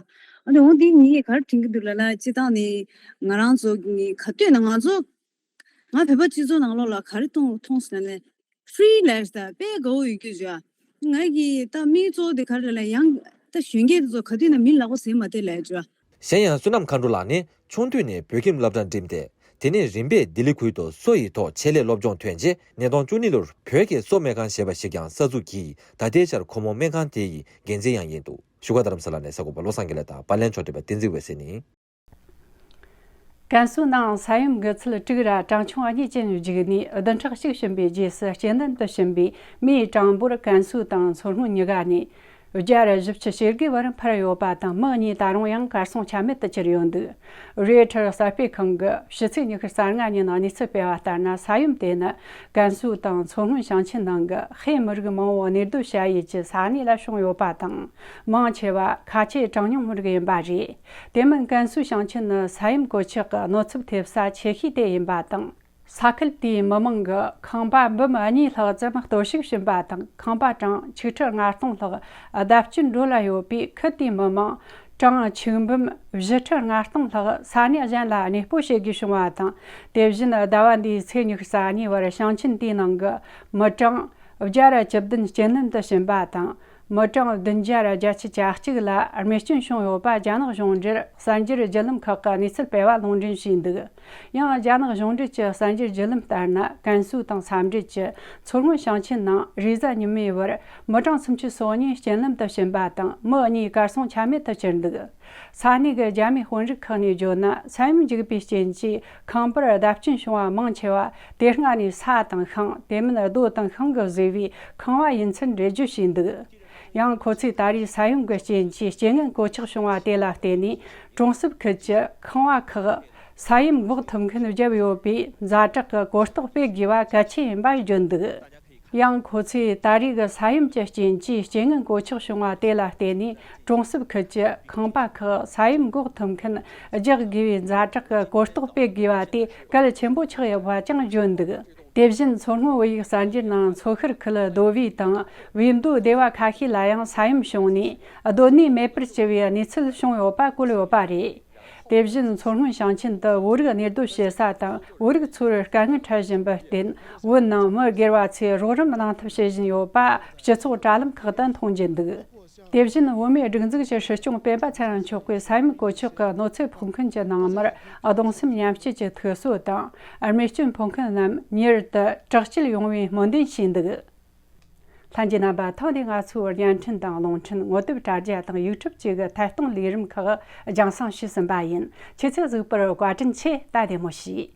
ཨ་ནི་འོ་འདི་ངས་ག་རེ་དྲན་གྱི་འདུག་ལབ་ན། སྤྱིར་བཏང་ནས་ང་རང་ཚོ་གི་ག་དུས་ན་ང་ཚོ་ང་བོད་པ་སྤྱི་ཚོགས་ནང་ལོགས་ལ་ག་རེ་མཐོང་མཐོང་ཟེར་ན་ནི་ཧྥི་རི་ལེན་སི་དང་དཔེ་དགའ་བོ་ཡོད་རྒྱུ་བྱ། ང་གི་ད་མིའི་གཙོ་བོ་དེ་ག་རེ་ལ་ཡང་ད་གཞོན་སྐྱེས་དེ་ཚོ་ག་དུས་ན་མི་ལག་པ་ཟིན་མ་བསྡད་ལབ་བྱ། གཞན་ཡང་བསོད་ནམས་མཁའ་འགྲོ་ལགས་ནི་ཆུང་དུས་ནས་བོད་ཁྱིམ་སློབ་གྲྭ་འགྲིམས་ཏེ། དེ་ནས་རིམ་པས་ལྡི་ལི་ཁུལ་དུ་གསོ་ཡི་ཐོག་ཆེད་ལས་སློབ་སྦྱོང་ཐོན་རྗེས། ཉིས་སྟོང་བཅུ་གཉིས་ལོར་བོད་ཀྱི་གསོ་སྨན་ཁང་ཞེས་པ་ཞིག་ཀྱང་གསར་འཛུགས་ཀྱིས། ད་ལྟའི་ཆར་ཁོ་མོ་སྨན་ཁང་དེ་ཡི་འགན་འཛིན་ཡང་ཡིན་འདུག། བཞུགས་སྒར་རྡ་རམ་ས་ལ་ནས་གསར་འགོད་པ་བློ་བཟང་དགེ་ལེགས་དང་པར་ལེན་ཕྱོགས་སྒྲིག་པ་བསྟན་འཛིན་འོད་ཟེར་ནས། ཀན་སུའུ་ནང་ས་ཡོམ་གྱི་ཚད་དྲུག་ར་གྲངས་ཆུང་གཉིས་ཅན་བརྒྱུད་ནས་བདུན་ཕྲག་གཅིག་ཕྱིན་པའི་རྗེས་སུ་རྐྱེན་ལྡན་དུ་ཕྱིན་པའི་མིའི་གྲངས་འབོར་ཀན་སུའུ་དང་མཚོ་སྔོན་གཉིས་ཀ་ནས་བརྒྱ་ར་བཞི་བཅུ་ཞེ་དགུའི་བར་འཕར་ཡོད་པ་དང་། མི་གཉིས་ད་རུང་ཡང་གར་སོང་ཆ་མེད་དུ་གྱུར་ཡོད་འདུག། རོའི་ཊར་གསར་སྤེལ་ཁང་གིས་ཕྱི་ཚེས་ཉི་ཤུ་རྩ་ལྔ་ཉིན་གནས་ཚུལ་སྤེལ་བ་ལྟར་ན། ས་ཡོམ་དེ་ནི་ཀན་སུའུ་དང་མཚོ་སྔོན་ཞིང་ཆེན་ནང་གི་ཧེ་མི་རིགས་མང་བོ་གནས་སྡོད་བྱ་ཡུལ་གྱི་ས་གནས་ལ་བྱུང་ཡོད་པ་དང་། མང་ཆེ་བ་ཁ་ཆེ་གྲངས་ཉུང་མི་རིགས་ཡིན་པ་རེད། དེ་མིན་ཀན་སུའུ་ཞིང་ཆེན་ནི་ས་ཡོམ་གོད་ཆག་གི་གནོད་ཚབས་ཐེབས་ས་ཆེ་ཤོས་དེ་ཡིན་པ་དང་། ས་ཁུལ་དེའི་མི་མང་གིས་ཁང་པ་འབུམ་གཉིས་ལྷག་ཙམ་གཏོར་བཤིག་ཕྱིན་པ་དང་། ཁང་པ་གྲངས་ཆིག་ཁྲི་ལྔ་སྟོང་ལྷག་བརྡབ་སྐྱོན་འགྲོ་ལ་ཡོད་པས། ཁུལ་དེའི་མི་མང་ གྲངས་ཆིག་འབུམ་བཞི་ཁྲི་ལྔ་སྟོང་ལྷག་ས་གནས་གཞན་ལ་གནས་སྤོ་བྱེད་དགོས་བྱུང་བ་དང་། དེ་བཞིན་ཟླ་བ་འདིའི་ཚེས་ཉི་ཤུ་རྩ་གཉིས་བར་ཞིང་ཆེན་དེའི་ནང་གི་མི་གྲངས་བརྒྱ་ར་བཅུ་བདུན་རྐྱེན་ལམ་དུ་ཕྱིན་པ་དང་། མི་གྲངས་བདུན་བརྒྱ་ར་བརྒྱད་ཅུ་གྱ་གཅིག་ལ་རྨས་སྐྱོན་བྱུང་ཡོད་པ་རྒྱ་ནག་གཞུང་འབྲེལ་གསར་འགྱུར་བརྒྱུད་ལམ་ཁག་གི་གནས་ཚུལ་སྤེལ་བ་ལུང་འདྲེན་བྱས་འདུག། ཡང་རྒྱ་ནག་གཞུང་འབྲེལ་གྱི་གསར་འགྱུར་བརྒྱུད་ལམ་ལྟར་ན། ཀན་སུའུ་དང་ས་འབྲེལ་གྱི་མཚོ་སྔོན་ཞིང་ཆེན་ནང་རེས་གཟའ་ཉི་མའི་བར་མི་གྲངས་སུམ་ཅུ་སོ་གཉིས་རྐྱེན་ལམ་དུ་ཕྱིན་པ་དང་། མི་གཉིས་གར་སོང་ཆ་མེད་དུ་གྱུར་འདུག། ས་གནས་ཀྱི་རྒྱ་མིའི་དཔོན་རིགས་ཁག་ནས་བརྗོད་ན། ས་ཡོམ་འཇིགས་པའི་རྐྱེན་གྱིས་ཁང་པར་བརྡབ་སྐྱོན་བྱུང་བ་མང་ཆེ་བ་དེ་སྔ་ནས་ས་དང་ཤིང་། དེ་མིན་རྡོ་དང་ཤིང་གིས་བཟོས་པའི་ཁང་བ་ཡིན་ཚུལ་འགྲེལ་བརྗོད་བྱས་འདུག། ཡང་ཁོ་ཚོས་ད་རེས་ས་ཡོམ་གྱི་རྐྱེན་གྱིས་རྐྱེན་ངན་གོད་ཆག་བྱུང་བ་དེ་ལ་བརྟེན་ནས། གྲོང་གསེབ་ཁུལ་གྱི་ཁང་བ་ཁག་ས་ཡོམ་འགོག་ཐུབ་མཁན་བརྒྱབ་ཡོད་པས། ཛ་དྲག་གི་གོ་རྟོགས་སྤེལ་དགོས་པ་གལ་ཆེན་ཡིན་པ་བརྗོད་འདུག། ཡང་ཁོ་ཚོས་ད་རེས་ཀྱི་ས་ཡོམ་གྱི་རྐྱེན་གྱིས་རྐྱེན་ངན་གོད་ཆག་བྱུང་བ་དེ་ལ་བརྟེན་ནས། གྲོང་གསེབ་ཁུལ་གྱི་ཁང་པ་ཁག་ས་ཡོམ་འགོག་ཐུབ་མཁན་རྒྱག་དགོས་པའི་ཛ་དྲག་གི་གོ་རྟོགས་སྤེལ་དགོས་པ་དེ་གལ་ཆེན་པོ་ཆགས་ཡོད་པ་ཀྱང་བརྗོད་འདུག། དེ་བཞིན་མཚོ་སྔོན་བོད་ཡིག་གསར་འགྱུར་ནང་མཚོ་ཤར་ཁུལ་རྡོ་བྷེ་དང་བིས་མདོ་སྡེ་བ་ཁ་ཤས་ལ་ཡང་ས་ཡོམ་བྱུང་ནས། སྡོད་གནས་མེད་པར་གྱུར་བའི་གནས་ཚུལ་བྱུང་ཡོད་པ་བཀོད་ཡོད་པ་རེད། དེ་བཞིན་མཚོ་སྔོན་ཞིང་ཆེན་དུ་བོད་རིགས་གནས་སྡོད་བྱེད་ས་དང་བོད་རིགས་ཚོར་དཀའ་ངལ་འཕྲད་བཞིན་པར་བརྟེན། བོད་ནང་མི་སྒེར་བ་ཚོས་རོགས་རམ་གནང་ཐབས་བྱེད་བཞིན་ཡོད་པ་སྤྱི་ཚོགས་དྲ་ལམ་ཁག་ཏུ་མཐོང་རྒྱུ་འདུག། དེ་བཞིན་བོད་མིའི་སྒྲིག་འཛུགས་ཀྱི་སྲིད་སྐྱོང་སྤེན་པ་ཚེ་རིང་མཆོག་གིས་ས་ཡོམ་གོད་ཆག་གི་གནོད་འཚེ་ཕོག་མཁན་གྱི་ནང་མིར་གདུང་སེམས་མཉམ་སྐྱེད་ཀྱི་ཐུགས་གསོ་དང་། རྨས་སྐྱོན་ཕོག་མཁན་རྣམས་མྱུར་དུ་དྲག་སྐྱེད་ཡོང་བའི་སྨོན་འདུན་ཞུས་འདུག། ལྷན་རྒྱས་རྣམ་པ། ཐེངས་འདིའི་ང་ཚོའི་བརྙན་འཕྲིན་དང་རླུང་འཕྲིན། ངོ་དེབ་དྲ་རྒྱ་དང་ཡུ་ཊུབ་བཅས་ཀྱི་ཐད་གཏོང་ལས་རིམ་ཁག་རྒྱང་སྲིང་ཞུས་ཟིན་པ་ཡིན། ཁྱེད་ཚོས་གཟིགས་པར་བཀའ་དྲིན་ཆེ། ད་བདེ་མོ་བྱོས།